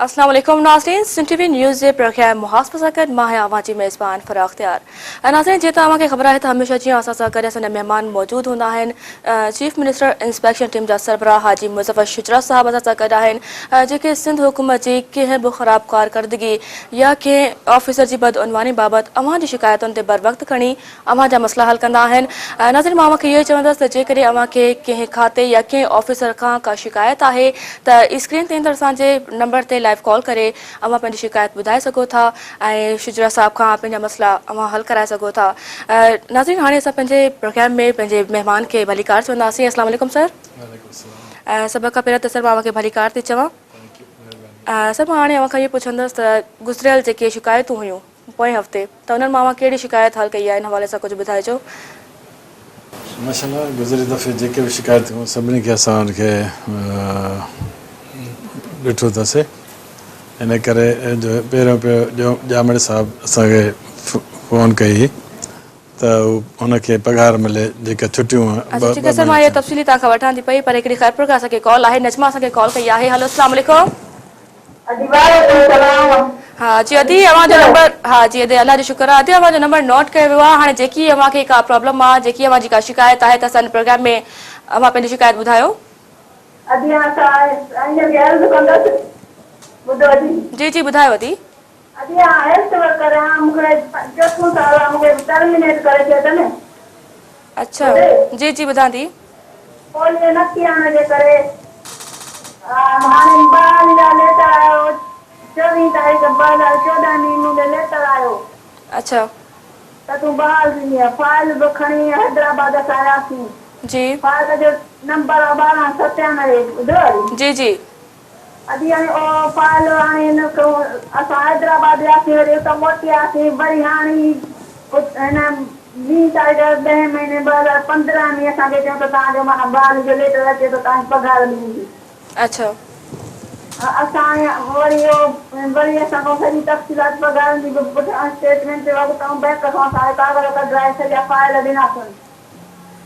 اسلام عليڪم ناظرين سنڌ ٽي وي نيوز جي پروگرام محاسبه سان گڏ مان آهيان اوهان جي ميزبان فرح اختيار ۽ ناظرين جيئن ته اوهان کي خبر آهي ته هميشه جيئن اسان سان گڏ اسان جا مهمان موجود هوندا آهن چيف منسٽر انسپيڪشن ٽيم جا سربراهه حاجي مظفر شجرا صاحب اسان سان گڏ آهن جيڪي سنڌ حڪومت جي ڪنهن به خراب ڪارڪردگي يا ڪنهن آفيسر جي بدعنواني بابت اوهان جي شڪايتن تي بروقت کڻي اوهان جا مسئلا حل ڪندا آهن. ناظرين مان اوهان کي اهو ئي چوندس ته جيڪڏهن اوهان کي ڪنهن کاتي يا ڪنهن آفيسر کان ڪا شڪايت آهي ته اسڪرين تي ايندڙ اسان جي نمبر تي لائيو ڪال ڪري اوهان پنهنجي شڪايت ٻڌائي سگهو ٿا ۽ شجرا صاحب کان پنهنجا مسئلا اوهان حل ڪرائي سگهو ٿا. ناظرين هاڻي اسان پنهنجي پروگرام ۾ پنهنجي مهمان کي ڀليڪار چونداسين. اسلام عليڪم سر. وعليڪم السلام. سڀ کان پهريان ته سر مان اوهان کي ڀليڪار ٿي چوان. سر مان هاڻي اوهان کان اهو پڇندس ته گذريل جيڪي شڪايتون هيون پوئين هفتي ته انهن مان اوهان ڪهڙي شڪايت حل ڪئي آهي ان حوالي سان ڪجهه ٻڌائجو. ماشاءالله گذريل دفعي جيڪي به شڪايتون هيون سڀني کي اسان ان کي ڏٺو اٿس ان ڪري جو پهريون پهريون ڄامڙي صاحب اسان کي فون ڪئي هئي ته هن کي پگهار ملي جيڪا ڇٽيون اچا ٺيڪ آهي سر مان اها تفصيلي توهان کان وٺان ٿي پئي پر هڪڙي خيرپور کان اسان کي ڪال آهي نجمه اسان کي ڪال ڪئي آهي هلو اسلام عليڪم. ادي وعليڪم السلام. ها جي ادي اوهان جو نمبر ها جي ادي الله جو شڪر آهي ادي اوهان جو نمبر نوٽ ڪيو ويو آهي هاڻي جيڪي اوهان کي ڪا پرابلم آهي جيڪي اوهان جي ڪا شڪايت آهي ته اسان پروگرام ۾ اوهان پنهنجي شڪايت ٻڌايو. ادي اسان ائين کي عرض ڪندس ٻڌو ادي. جي جي ٻڌايو ادي. ادي آء هيلٿ ورڪر آهيان مون کي چوٿون سال آهي مون کي ٽرمينيٽ ڪري ڇڏيو اٿن. اڇا جي جي ٻڌان ٿي. پوليو نه ٿيڻ جي ڪري هاڻي بحالي لاء ليٽر آيو چوويهه تاريخ 2014 ۾ مون ڏي ليٽر آيو. اڇا. ته تون بحال ٿيندينء فائل به کڻي حيدرآباد اسان آياسين. جي. فائل جو نمبر آ 1297 ٻڌو ادي. جي جي. ادي هاڻي اهو فائل هاڻي هن اسان حيدرآباد وياسين وري اتان موٽي آياسين وري هاڻي هن ٻي تاريخ ڏهين مهيني 2015 ۾ اسان کي چيو ته توهان جو معنيٰ بحالي جو ليٽر اچي ٿو توهان جي پگهار به ايندي. اڇا. اسان هاڻي وري اهو وري اسان کان سڄي تفصيلات پگهارن جي به پٺيان اسٽيٽمينٽ ورتائون بئنڪ کان اسان ڪاغذ ڪڍرائي سڄا فائل ڏناسون.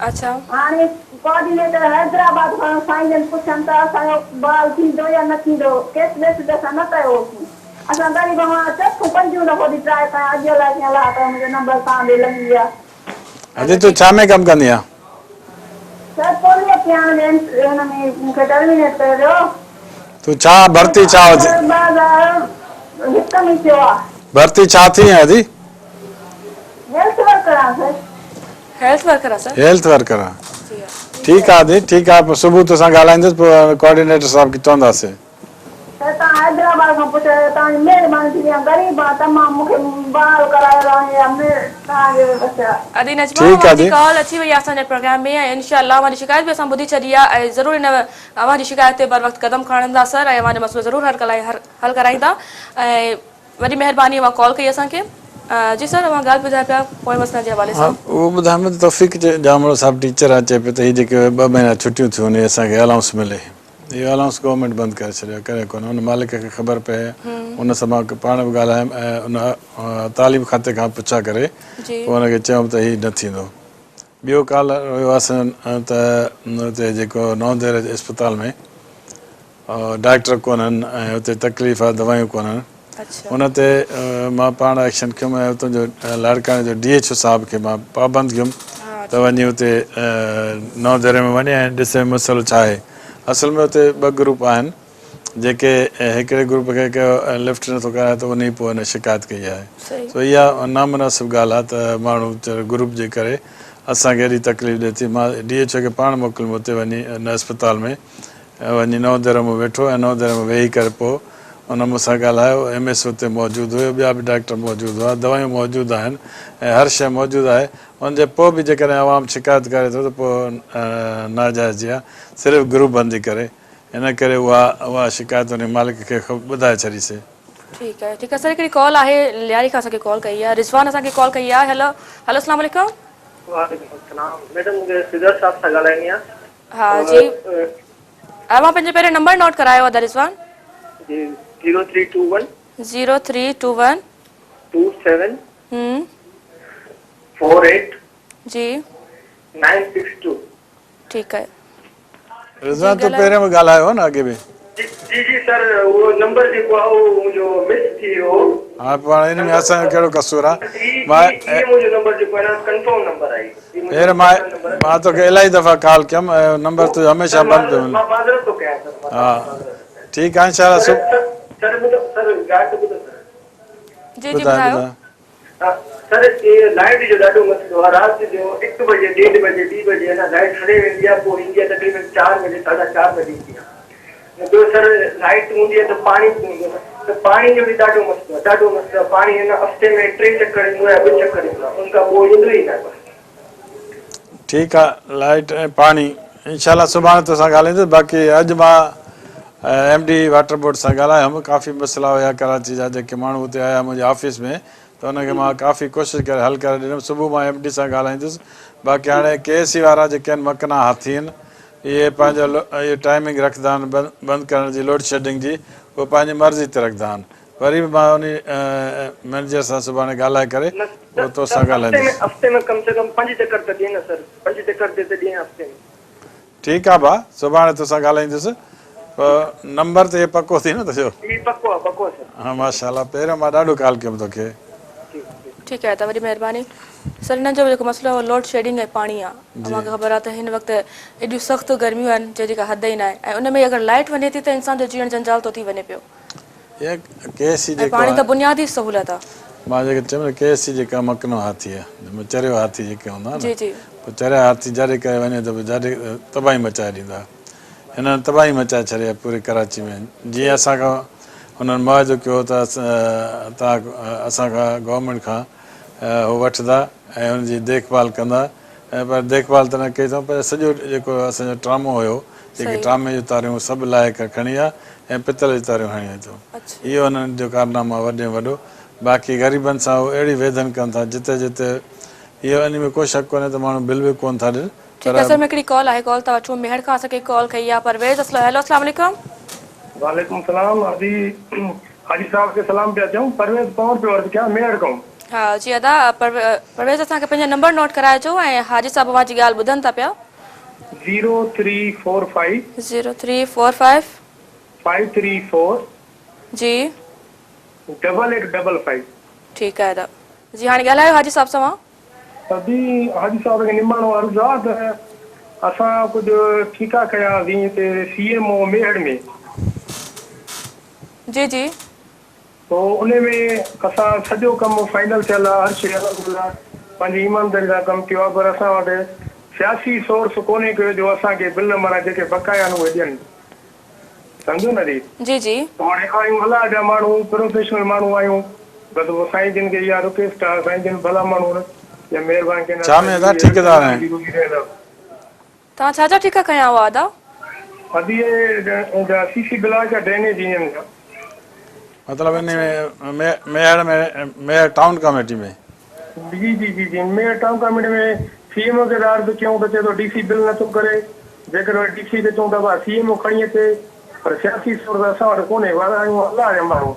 اڇا. هاڻي ڪوآرڊينيٽر حيدرآباد کان سائين جن پڇن ته اسان جو بحال ٿيندو يا نه ٿيندو ڪيس ويس به اسان نه ڪيو هوسين اسان غريب مان چوٿون پنجون دفعو ٿي ٽرائي ڪيان اڄ الائي ڪيئن الله ڪيو منهنجو نمبر توهان ڏي لڳي ويا. ادي تون ڇا ۾ ڪم ڪندي آن. سر پوليو پياڻ جي ان ۾ مون کي ٽرمينيٽ ڪيو ويو. تون ڇا ڀرتي ڇا ٿي. 2001 ۾ ٿيو آ. ڀرتي ڇا ٿي آن ادي. هيلٿ ورڪر آن سر. هيلٿ ورڪر آ سر. هيلٿ ورڪر آ ٺيڪ آ ادي ٺيڪ آ پوء صبح توسان ڳالهائيندس پوء ڪوآرڊينيٽر صاحب کي چونداسين. سر توهان حيدرآباد کان پڇايو توهان جي مهرباني ٿيندي آئون غريب آهيان تمام مون کي بحال ڪرايو توهان جي توهان جي بس. ادي نجمه ٺيڪ آ اوهان جي ادي. ڪال اچي وئي آ اسان جي پروگرام ۾ ۽ انشاء الله اوهان جي شڪايت به اسان ٻڌي ڇڏي آ ۽ ضرور ان اوهان جي شڪايت تي بروقت قدم کڻندا سر ۽ اوهان جو مسئلو ضرور حل ڪرائيندا ۽ وڏي مهرباني اوهان ڪال ڪئي اسان کي. جي سر اوهان ڳالهه ٻڌايو پيا پوئين مسئلن جي حوالي ها سان. اهو ٻڌايم ته توفيق ڄامڙو صاحب ٽيچر آ چئي پيو ته هي جيڪي ٻه مهينا ڇٽيون ٿيون هي اسان کي الائونس ملي اهو الائونس گورنمينٽ بند ڪري ڇڏيو آ ڪري ڪونه ان مالڪ کي خبر پئي ان سان مان پاڻ به ڳالهايم ۽ ان تعليم کاتي کان پڇا ڪري پوء ان کي چيم ته هي نه ٿيندو ٻيو ڪالهه ويو هئاسين ته اتي جيڪو نئون ديري جي اسپتال ۾ ڊاڪٽر ڪونهن ۽ اتي تڪليف آهي دوائيون ڪونهن ان تي مان پاڻ ايڪشن کنيم ۽ اتان جو لاڙڪاڻي جو ڊي ايڇ او صاحب کي مان پابند ڪيم ته وڃي اتي نئون ديري ۾ وڃي ۽ ڏسي مسئلو ڇا آهي اصل ۾ اتي ٻه گروپ آهن جيڪي هڪڙي گروپ کي ڪيو لفٽ نٿو ڪرائي ته انهي پوء هن شڪايت ڪئي آهي سو اها نامناسب ڳالهه آهي ته ماڻهو گروپ جي ڪري اسان کي ايڏي تڪليف ڏئي ٿي مان ڊي ايڇ او کي پاڻ موڪليم اتي وڃي ان اسپتال ۾ وڃي نئون ديرو ۾ ويٺو ۽ نئون ديري ۾ ويهي ڪري پوء ان مون سان ڳالهايو. ايم ايس اتي موجود هيو، ٻيا به ڊاڪٽر موجود هئا، دوائيون موجود آهن ۽ هر شيء موجود آهي. ان جي پوء به جيڪڏهن عوام شڪايت ڪري ٿو ته پوء ناجائزي آهي، صرف گروپ بندي ڪري. ان ڪري اها اها شڪايت انهي مالڪ کي ٻڌائي ڇڏيسي. ٺيڪ آهي ٺيڪ آهي سر هڪڙي ڪال آهي لياري کان اسان کي ڪال ڪئي آهي رضوان اسان کي ڪال ڪئي آهي هيلو هيلو اسلام عليڪم. وعليڪم السلام ميڊم مون کي سڌر صاحب سان ڳالهائڻي آهي. ها جي اوهان پنهنجو پهريون نمبر نوٽ ڪرايو ادا رضوان. جي zero three two one. Zero three two one. Two seven. Four eight. جي. Nine six two. ٺيڪ آهي. رضوان تون پهريون به ڳالهايو هو نه اڳي به. جي جي جي سر اهو نمبر جيڪو آهي اهو منهنجو مس ٿي ويو هو. ها پوء هاڻي ان ۾ اسان جو ڪهڙو قصور آ. هي مان هي هي منهنجو نمبر جيڪو آهي نه ڪنفرم نمبر آهي. هي منهنجو هينئر مان پرسنل نمبر آهي. مان توکي الاهي دفعا ڪال ڪيم ۽ نمبر تنهنجو هميشه سر بند پيو معذرت ملي. مان معذرت ٿو ڪيان سر مان ها توهان کان معذرت ٿو ڪيان. ٺيڪ آ انشاء الله سر سب سر سر ٻڌو سر ڳالهه ته ٻڌو سر. جي جي ٻڌاء ٻڌايو. ٻڌاء. سر اهي لائيٽ جو ڏاڍو مسئلو آهي رات جو هڪ بجي ڏيڍ بجي ٻي بجي نه لائيٽ هلي ويندي آهي پوء ايندي آهي تقريبن چار بجي ساڍا چار بجي ايندي آهي ۽ ٻيو سر لائيٽ هوندي آهي ته پاڻي به هوندو نه ته پاڻي جو به ڏاڍو مسئلو آهي ڏاڍو مسئلو آهي پاڻي هن هفتي ۾ ٽي چڪر ايندو آهي يا ٻه چڪر ايندو آهي ان کان پوء ايندو ئي نه آهي پاڻي. ٺيڪ آ لائيٽ ۽ پاڻي انشاء الله سڀاڻي توسان ڳالهائيندس باقي اڄ مان ايم ڊي واٽر بورڊ سان ڳالهايو هيم ڪافي مسئلا هيا ڪراچي جا جيڪي ماڻهو اتي آيا منهنجي آفيس ۾ ته ان کي مان ڪافي ڪوشش ڪري حل ڪري ڏنم صبح مان ايم ڊي سان ڳالهائيندس باقي هاڻي ڪي ايس سي وارا جيڪي آهن مڪنا هاٿي آهن اهي پنهنجو اهي ٽائمنگ رکندا آهن بند ڪرڻ جي لوڊ شيڊنگ جي اهو پنهنجي مرضي تي رکندا آهن وري به مان انهي مئنيجر سان سڀاڻي ڳالهائي ڪري نه پوء سر توسان هفتي ۾ ڳالهائيندس. هفتي ۾ ڪم سي ڪم پنج چڪر ته ڏي نه سر پنج چڪر تي ته ڏي هفتي ۾. ٺيڪ آ ڀاء سڀاڻي توسان ڳالهائيندس پوء نمبر ته هي پڪو ٿي نه تنهنجو. هي پڪو آ پڪو آ سر. ها ماشاءالله پهريون مان ڏاڍو ڪال ڪيم توکي. ٺيڪ ٺيڪ. ٺيڪ آهي ته وڏي مهرباني سر هنن جو جيڪو مسئلو آهي اهو لوڊ شيڊنگ ۽ پاڻي آهي اوهان کي خبر آهي ته هن وقت ايڏيون سخت گرميون آهن جنهن جي ڪا حد ئي ناهي ۽ ان ۾ اگر لائيٽ وڃي ٿي ته انسان جو جيئڻ جنجال ٿو ٿي وڃي پيو. هي ڪي ايس سي ۽ جيڪو پاڻي آهي. ته بنيادي سهولت آ. مان جيڪي چيم نه ڪي ايس سي جيڪا مڪنو هاٿي آ جنهن ۾ چريو هاٿي جيڪي هوندا آهن جي نه جي. پوء چريا هاٿي جاڏي ڪري وڃي ته پوء جاڏي تباهي مچائي ڏيندا. هنن تباهي مچائي ڇڏي آ پوري ڪراچي ۾ جيئن اسان کان هنن معاهدو ڪيو هو ته توهان اسان کان گورنمينٽ کان هو وٺندا ۽ هن جي ديک ڀال ڪندا ۽ پر ديک ڀال ته نه ڪئي اٿئون پر سڄو جيڪو اسان جو ٽرامو هيو جيڪي ٽرامي جون تاريون سڀ لاهي ڪري کڻي ويا ۽ پتل جون تاريون هڻي ويا اٿئون. اهو هنن جو ڪارنامو آهي وڏي ۾ وڏو. باقي غريبن سان هو اهڙي ويڌن ڪن ٿا جتي جتي اهو انهي ۾ ڪو شڪ ڪونهي ته ماڻهو بل به ڪونه ٿا ڏين ٺيڪ پر آهي سر ۾ هڪڙي ڪال آهي ڪال ٿا وٺون ميهڙ کان اسان کي ڪال ڪئي آهي پرويز اسلم هيلو اسلام عليڪم. وعليڪم السلام ادي حاجي صاحب کي سلام پيا چئون پرويز پنهور پيو عرض ڪيان ميهڙ کان. ها جي ادا پرويز اسان کي پنهنجو نمبر نوٽ ڪرائجو ۽ حاجي صاحب اوهان جي ڳالهه ٻڌن ٿا پيا. Zero three four five. Zero three four five. Five three four. جي. Double eight double five. ٺيڪ آهي ادا جي هاڻي ڳالهايو حاجي صاحب سان اوهان. ادي حاجي صاحب کي نماڻو عرض آ ته اسان ڪجهه ٺيڪا ڪيا هئاسين هتي سي ايم او ميهڙ ۾. جي جي. پوء انهي ۾ اسان سڄو ڪم فائنل ٿيل آ هر شي الحمدلله پنهنجي ايمانداري سان ڪم ٿيو آ پر اسان وٽ سياسي سورس ڪونهي ڪيو جو اسان کي بل معنيٰ جيڪي بقايا آهن اهي ڏين سمجهو نه ري. جي جي. پوء هاڻي آهيون الله جا ماڻهو پروفيشنل ماڻهو آهيون بس پوء سائين جن کي اها رڪويسٽ آ سائين جن ڀلا ماڻهو آهن جي مهرباني ڪندا ڇا ۾ ادا ٺيڪيدار آهن. توهان ڇا جا ٺيڪا کنيا هئا ادا؟ ادي اهي جا سي سي بلاڪ يا ڊرينيج انجن جا. مطلب انهي ۾ ميهڙ ۾ ميهڙ ٽائون ڪاميٽي ۾. جي جي جي جي Mehar town committee ۾ C M O کي ته عرض ڪيون ته چئي ٿو ڊي سي بل نٿو ڪري جيڪڏهن وري ڊي سي کي چئون ته ڀا سي ايم او کڻي اچي پر سياسي سورس اسان وٽ ڪونهي ور آهيون الله جا ماڻهو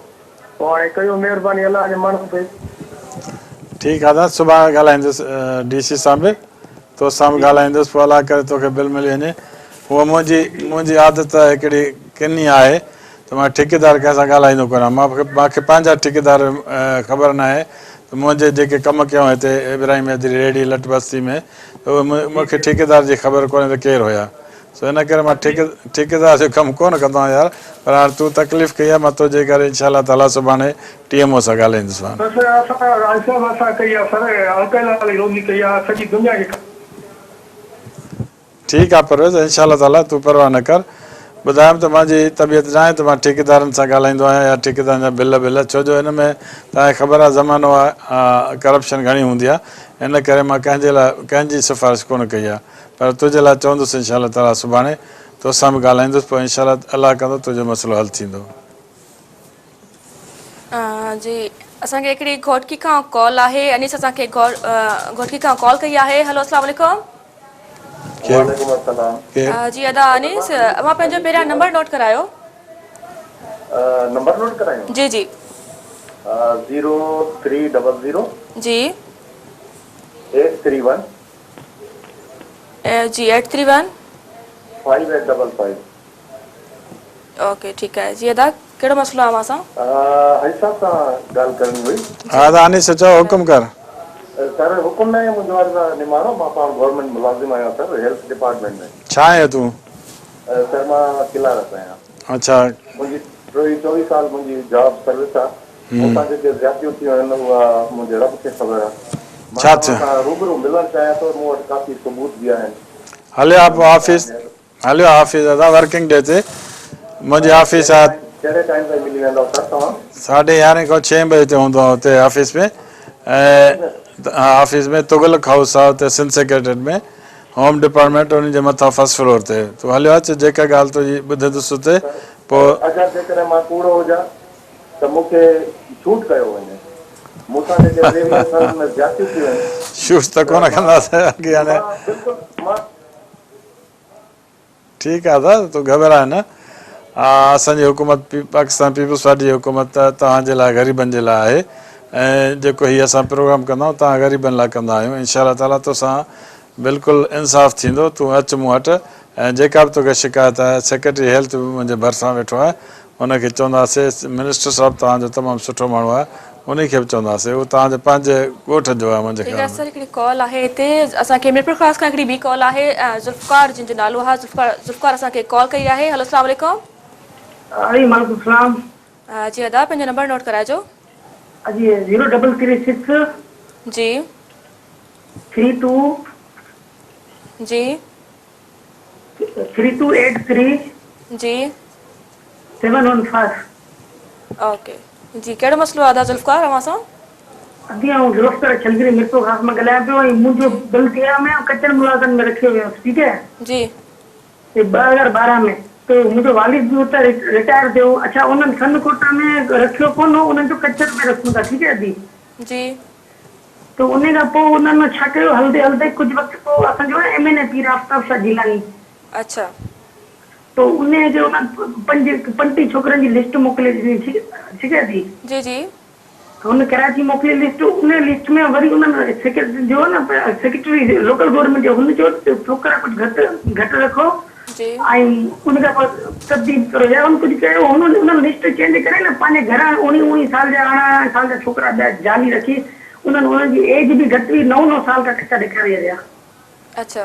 پوء هاڻي ڪيو مهرباني الله جي ماڻهن تي. ٺيڪ آ ادا سڀاڻي ڳالهائيندس ڊي سي سان به توسان به ڳالهائيندس پوء الله ڪري توکي بل ملي وڃي هونء منهنجي منهنجي عادت هڪڙي ڪني آهي ته مان ٺيڪيدار ڪنهن سان ڳالهائيندو ڪونه آهيان مان کي پنهنجا ٺيڪيدار خبر ناهي ته منهنجي جيڪي ڪم ڪيائون هتي ابراهيم حيدري ريڙهي لٽ بستي ۾ ته اهي مون کي ٺيڪيدار جي خبر ڪونهي ته ڪير هيا سو ان ڪري مان ٺيڪيدار جو ڪم ڪونه ڪندو آهيان يار پر هاڻ تون تڪليف ڪئي آهي مان تنهنجي ڪري انشاء الله تعاليٰ سڀاڻي ٽي ايم او سان ڳالهائيندس. بس اسان راڄ صاحب اسان ڪئي آ سر انڪل واري روزي ڪئي آ سڄي دنيا کي. ٺيڪ آ پرويز انشاء الله تعاليٰ تون پرواهه نه ڪر ٻڌايم ته مانجي طبيعت ناهي ته مان ٺيڪيدارن سان ڳالهائيندو آهيان يا ٺيڪيدارن جا بل بل ڇو جو ان ۾ توهان کي خبر آ زمانو آ ڪرپشن گهڻي هوندي آ ان ڪري مان ڪنهن جي لاء ڪنهن جي سفارش ڪونه ڪئي آ پر تنهنجي لاء چوندس انشاء الله تعاليٰ سڀاڻي توسان به ڳالهائيندس پوء انشاء الله الله ڪندو تنهنجو مسئلو حل ٿيندو. جي اسان کي هڪڙي گهوٽڪي کان ڪال آهي انيس اسان کي گهوٽڪي کان ڪال ڪئي آهي هلو اسلام عليڪم. وعليڪم السلام. جي ادا انيس اوهان پنهنجو پهريان نمبر نوٽ ڪرايو. نمبر نوٽ ڪرايون؟ جي جي. Zero three double zero. جي. Eight three one. جي eight three one. Five eight double five. Okay ٺيڪ آهي جي ادا ڪهڙو مسئلو آهي اوهان سان؟ حاجي صاحب سان ڳالهه ڪرڻي هئي. ها ادا انيس چئو حڪم ڪر. سر حڪم ناهي منهنجو عرض آهي نماڻو مان پاڻ گورنمينٽ ملازم آهيان سر هيلٿ ڊپارٽمينٽ ۾. ڇا آهين تون؟ سر مان ڪلارڪ آهيان. اڇا. منهنجي ٽيويهه چوويهه سال منهنجي جاب سروس آهي. مون سان جيڪي زيادتيون ٿيون آهن اها منهنجي رب کي خبر آهي. مان ڇا توهان ٿيو؟ سان روبرو ملڻ چاهيان ٿو مون وٽ ڪافي ثبوت به آهن. هليو آ پوء آفيس هليو آ آفيس ادا ورڪنگ ڊي تي منهنجي آفيس آ. ڪهڙي ٽائيم تائين ملي ويندؤ سر توهان؟ ساڍي يارهين کان ڇهين بجي تائين هوندو آهيان اتي آفيس ۾ ۽ آفيس ۾ تغلق هائوس آ اتي سنڌ سيڪريٽريٽ ۾ هوم ڊپارٽمينٽ ان جي مٿان فرسٽ فلور تي تون هليو اچ جيڪا ڳالهه تنهنجي ٻڌندس اتي سر پوء. اگر جيڪڏهن مان ڪوڙو هجان ته مون کي شوٽ ڪيو وڃي. مون سان جيڪي ٽيويهن سالن ۾ زيادتيون ٿيون آهن شوٽ ته ته ڪونه مان ڪنداسين باقي هاڻي. مان بلڪل مان. ٺيڪ آ ادا تون گهٻراء نه اسان جي حڪومت پاڪستان پيپلز پارٽي جي حڪومت ته توهان جي لاء غريبن جي لاء آهي ۽ جيڪو هي اسان پروگرام ڪندا آهيون توهان غريبن لاء ڪندا آهيون انشاء الله تعالي توسان بلڪل انصاف ٿيندو تون اچ مون وٽ ۽ جيڪا به توکي شڪايت آهي سيڪريٽري هيلٿ به منهنجي ڀرسان ويٺو آهي ان کي چونداسي منسٽر صاحب توهان جو تمام سٺو ماڻهو آهي انهي کي به چونداسي اهو توهان جي پنهنجي ڳوٺ جو آهي منهنجي ٺيڪ خيال آهي ۾. سر هڪڙي ڪال آهي هتي اسان کي ميرپورخاص کان هڪڙي ٻي ڪال آهي ذوالفقار جن جو نالو آهي ذوالفقار ذوالفقار اسان کي ڪال ڪئي آهي هلو اسلام عليڪم. وعليڪم السلام. جي ادا پنهنجو نمبر نوٽ ڪرائجو. جي زيرو ڊبل ٿري سڪس. جي. Three two. جي. Three two eight three. جي. Seven one five. اوڪي جي ڪهڙو مسئلو آ ادا ذوالفقار اوهان سان. ادي آئون ذوالفقار ڇلگري ميرپورخاص مان ڳالهايان پيو ۽ منهنجو بلديا ۾ ڪچن ملازمن ۾ رکيو ويو ٺيڪ هي. جي. هي 2012 ۾ ته منهنجو والد به اتي رٽائر ٿيو اڇا انهن سن ڪوٽا ۾ رکيو ڪونه هو انهن چيو ڪچن ۾ رکون ٿا ٺيڪ هي ادي. جي. ته انهي کان پوء انهن ڇا ڪيو هلندي هلندي ڪجهه وقت پوء اسان جو M N A Pir Aftab Shah Jilani. اڇا. ته انهي کي انهن پنج پنٽيهه ڇوڪرن جي لسٽ موڪلي ڏني ٺيڪ هي ادي. جي جي. ته هن ڪراچي موڪلي لسٽ انهي لسٽ ۾ وري انهن سيڪريٽري جو نه سيڪريٽري لوڪل گورنمينٽ جو هن چيو ته ڇوڪرا ڪجهه گهٽ گهٽ رکو جي. ۽ ان کان پوء تبديل ڪرو يا هن ڪجهه ڪيو هن انهن لسٽ چينج ڪري نه پنهنجي گهران اوڻيهه اوڻيهه سال جا ارڙهن ارڙهن سال جا ڇوڪرا ٻيا جعلي رکي انهن انهن جي ايج به گهٽ هئي نو نو سال کان ڪچا ڏيکاري ويا. اڇا.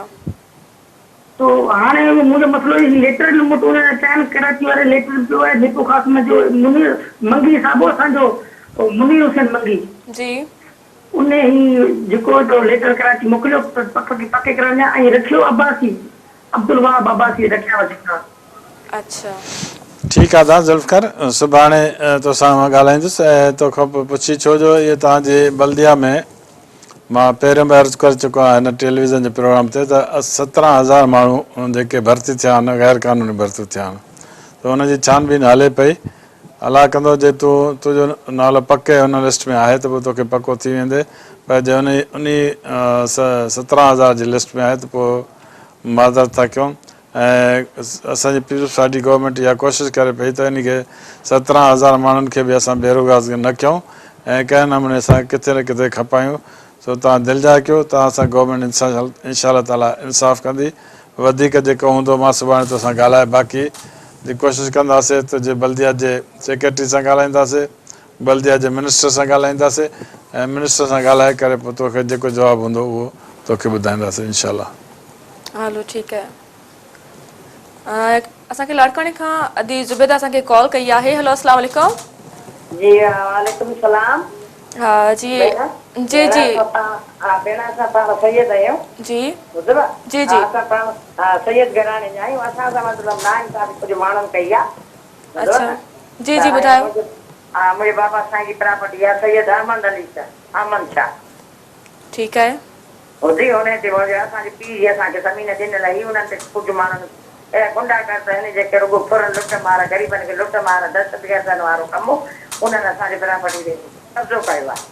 تو هاڻي منهنجو مسئلو هي ليٽر به مون وٽ انهن جا پيا آهن ڪراچي واري ليٽر به پيو آهي ميرپورخاص ۾ جو منير منگي صاحب هو اسان جو منير حسين منگي. جي. ان هي جيڪو هڪڙو ليٽر ڪراچي موڪليو پڪ پڪي ڪرڻ جا ۽ رکيو عباسي عبدالوهاب عباسي رکيا هئا جيڪا. اڇا. ٺيڪ آ ادا ذوالفقار سڀاڻي توسان مان ڳالهائيندس ۽ توکان به پڇي ڇو جو اهي توهان جي بلديا ۾ مان پهريون به عرض ڪري چڪو آهيان هن ٽيليويزن جي پروگرام تي ته 17,000 ماڻهو جيڪي ڀرتي ٿيا آهن غير قانوني ڀرتيون ٿيا آهن ته ان جي ڇان بين هلي پئي الله ڪندو جي تون تنهنجو نالو پڪي ان لسٽ ۾ آهي ته پوء توکي پڪو ٿي ويندي پر جي انهي انهي 17,000 جي لسٽ ۾ آهي ته پوء معذرت ٿا ڪيون ۽ اسان جي پيپلز پارٽي گورنمينٽ اها ڪوشش ڪري پئي ته انهي کي 17,000 ماڻهن کي به اسان بيروگاز نه ڪيون ۽ ڪنهن نموني سان ڪٿي نه ڪٿي کپايون سو توهان دلجاء ڪيو توهان سان گورنمينٽ انشاء الله تعالي انصاف ڪندي وڌيڪ جيڪو هوندو مان سڀاڻي توسان ڳالهائي باقي جي ڪوشش ڪنداسي ته جي بلديات جي سيڪريٽري سان ڳالهائينداسي بلديات جي منسٽر سان ڳالهائينداسي ۽ منسٽر سان ڳالهائي ڪري پوء توکي جيڪو جواب هوندو اهو توکي ٻڌائينداسي انشاء الله. هلو ٺيڪ آهي اسان کي لاڙڪاڻي کان ادي زبيده اسان کي ڪال ڪئي آهي هلو اسلام عليڪم. جي وعليڪم السلام. ها جي جي جي. ها ڀيڻ اسان پاڻ سيد آهيون. جي ٻڌو جي جي. ها اسان پاڻ ها سيد گهراڻي جا آهيون اسان سان مطلب نا انصافي ڪجهه ماڻهن ڪئي آ ٻڌو اڇا نه جي جي ٻڌايو. ها منهنجي بابا سائين جي پراپرٽي آ سيد احمد علي شاهه احمد شاهه. ٺيڪ آهي. هجي انهي تي موجود اسان جي پيء جي اسان کي زمين ڏنل هئي انهن تي ڪجهه ماڻهن اهڙا غنڊا گرد آهن جيڪي رڳو ڦر لٽ مار غريبن کي لٽ مار دهشتگردن وارو ڪم انهن اسان جي پراپرٽي تي قبضو ڪيو آهي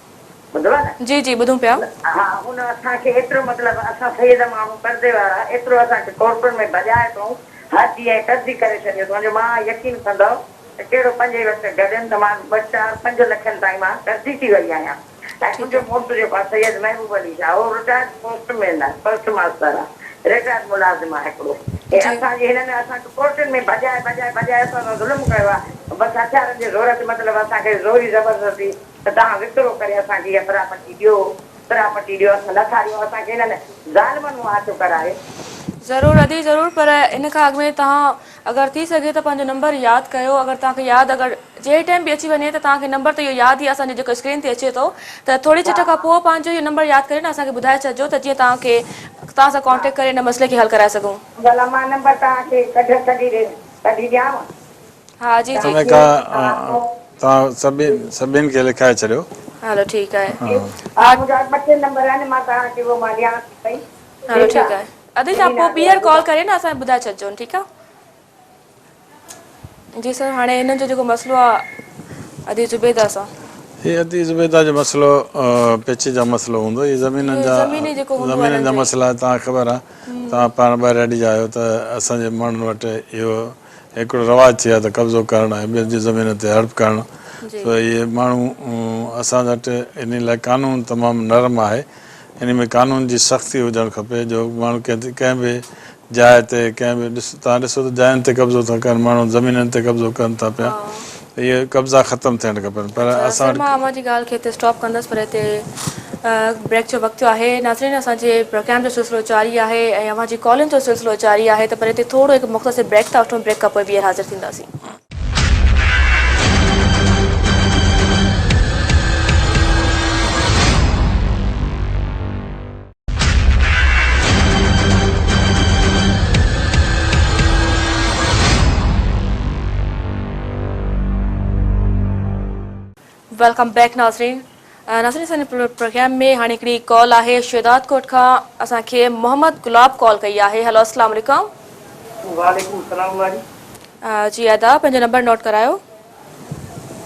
ٻڌو نه. جي جي ٻڌون پيا. ها ان اسان کي ايترو مطلب اسان سيد ماڻهو قرضي وارا ايترو اسان کي ڪورٽن ۾ ڀڄائي اٿئون حجي ۽ قرضي ڪري ڇڏيو اٿئون جو مان يقين ڪندؤ ته ڪهڙو پنج ئي وقت گڏيم ته مان ٻه چار پنج لکن تائين مان قرضي ٿي وئي آهيان. ۽ منهنجو مڙس جيڪو آهي سيد محبوب علي شاهه اهو رٽائرڊ پوسٽ مين آهي پوسٽ ماستر آهي رٽائرڊ ملازم آ هڪڙو هي اسان جي هنن اسان کي ڪورٽن ۾ ڀڄائي ڀڄائي ڀڄائي اسان سان ظلم ڪيو آ بس هٿيارن جي زور تي مطلب اسان کي زوري زبردستي ته توهان وڪرو ڪري اسان کي اها پراپرٽي ڏيو پراپرٽي ڏيو اسان نٿا ڏيون اسان کي هنن ظالمن مون آچو ڪرايو. ضرور ادي ضرور پر ان کان اڳ ۾ توهان اگر ٿي سگهي ته پنهنجو نمبر ياد ڪيو اگر توهان کي ياد اگر جنهن ٽائيم به اچي وڃي ته توهان کي نمبر ته اهو ياد ئي اسان جي جيڪو اسڪرين تي اچي ٿو ته ٿوري چٽ کان پوء پنهنجو اهو نمبر ياد ڪري نه اسان کي ٻڌائي ڇڏجو ته جيئن توهان کي توهان سان ڪانٽيڪٽ ڪري ان مسئلي کي حل ڪرائي سگهون. ڀلا مان نمبر توهان کي ڪڍ ڪڍي ڪڍي ڏيانو. ها جي جي. تنهن کان توهان سڀني کي لکائي ڇڏيو. هلو ٺيڪ آهي. ها منهنجا ٻه ٽي نمبر آهن مان توهان کي اهو مان ڏيان ٿي پئي. هلو ٺيڪ آهي ادي توهان پوء ٻيهر ڪال ڪري نه اسان کي ٻڌائي ڇڏجو ٺيڪ آهي. جي سر هاڻي هنن جو جيڪو مسئلو آ ادي زبيده سان. هي ادي زبيده جو مسئلو پيچيده مسئلو هوندو هي زمينن جا زمينن جا مسئلا توهان کي خبر آ توهان پاڻ ٻهراڙي جا آهيو ته اسان جي ماڻهن وٽ اهو هڪڙو رواج ٿي ويو آ ته قبضو ڪرڻ ۽ ٻين جي زمينن تي هڙپ ڪرڻ سو اهي ماڻهو اسان وٽ انهي لاء قانون تمام نرم آهي انهي ۾ قانون جي سختي هجڻ کپي جو ماڻهو ڪنهن به جاء تي ڪنهن به ڏس توهان ڏسو ته جاين تي قبضو ٿا ڪن ماڻهو زمينن تي قبضو ڪن ٿا پيا ته اهي قبضا ختم ٿيڻ کپن پر اچا اسان سر وٽ مان اوهان جي ڳالهه کي هتي اسٽاپ ڪندس پر هتي بريڪ جو وقت ٿيو آهي ناظرين اسان جي پروگرام جو سلسلو جاري آهي ۽ اوهان جي ڪالن جو سلسلو جاري آهي ته پر هتي ٿورو هڪ مختصر بريڪ ٿا وٺون بريڪ کان پوء ٻيهر حاضر ٿينداسين. Welcome back ناظرين ناظرين اسان جي پروگرام ۾ هاڻي هڪڙي ڪال آهي شهداد ڪوٽ کان اسان کي محمد گلاب ڪال ڪئي آهي هلو السلام عليڪم. وعليڪم السلام واري. جي ادا پنهنجو نمبر نوٽ ڪرايو.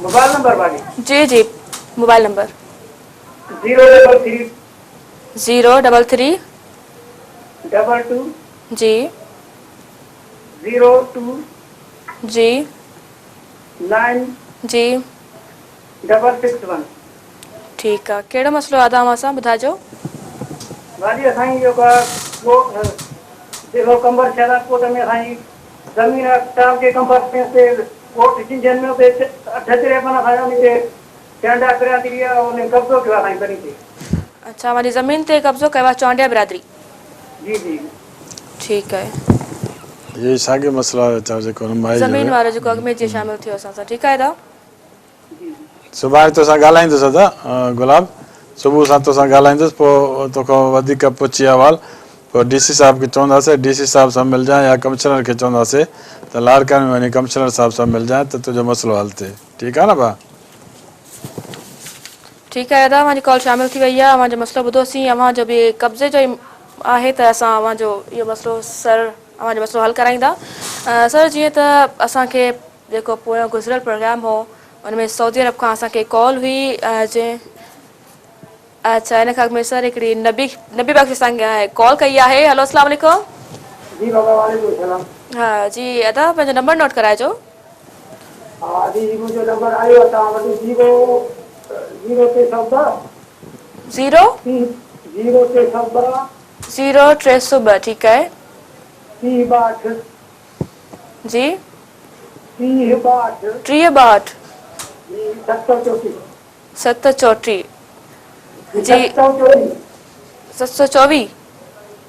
موبائل نمبر واري. جي جي mobile number. Zero double three. Zero double three. Double two. جي. Zero two. جي. نائن. جي. Double six one. ٺيڪ آ ڪهڙو مسئلو آ ادا اوهان سان ٻڌائجو. باجي اسان جي جيڪو آ ڳوٺ ضلعو قمبر شهدادڪوٽ ۾ اسان جي زمين آ تعلقي قمبر تي ڳوٺ جنجهن ۾ اتي اٺ تريپن اسان جا ان تي چانڊيا برادري آ انهن قبضو ڪيو آ سائين ٻني تي. اڇا اوهان جي زمين تي قبضو ڪيو آ چانڊيا برادري. جي جي. ٺيڪ آهي. اهو ئي ساڳيو مسئلو آهي ويچارو جيڪو هن مائي جو زمين وارو جيڪو اڳ ۾ جي شامل ٿيو اسان سان ٺيڪ آهي ادا. سڀاڻي توسان ڳالهائيندس ادا گلاب صبح سان توسان ڳالهائيندس پوء توکان وڌيڪ پڇي احوال پوء ڊي سي صاحب کي چونداسين ڊي سي صاحب سان ملجانء يا ڪمشنر کي چونداسين ته لاڙڪاڻي ۾ وڃي ڪمشنر صاحب سان ملجانء ته تنهنجو مسئلو حل ٿئي ٺيڪ آ نه ڀاء. ٺيڪ آهي ادا اوهان جي ڪال شامل ٿي وئي آهي اوهان جو مسئلو ٻڌوسين اوهان جو به قبضي جو ئي آهي ته اسان اوهان جو اهو مسئلو سر اوهان جو مسئلو حل ڪرائيندا سر جيئن ته اسان کي جيڪو پويون گذريل پروگرام هو ان ۾ سعودي عرب کان اسان کي ڪال هئي جنهن اڇا ان کان اڳ ۾ سر هڪڙي نبي نبي بخش اسان کي ڪال ڪئي آهي هلو اسلام عليڪم. جي بابا وعليڪم السلام. ها جي ادا پنهنجو نمبر نوٽ ڪرائجو. ها ادي هي منهنجو نمبر آيو آهي توهان وٽ zero zero 302. Zero. Zero 302. Zero 302 ٺيڪ آهي. 30 62. جي. 30 62. 30 62. جي 734. 734 جي. 724. 724.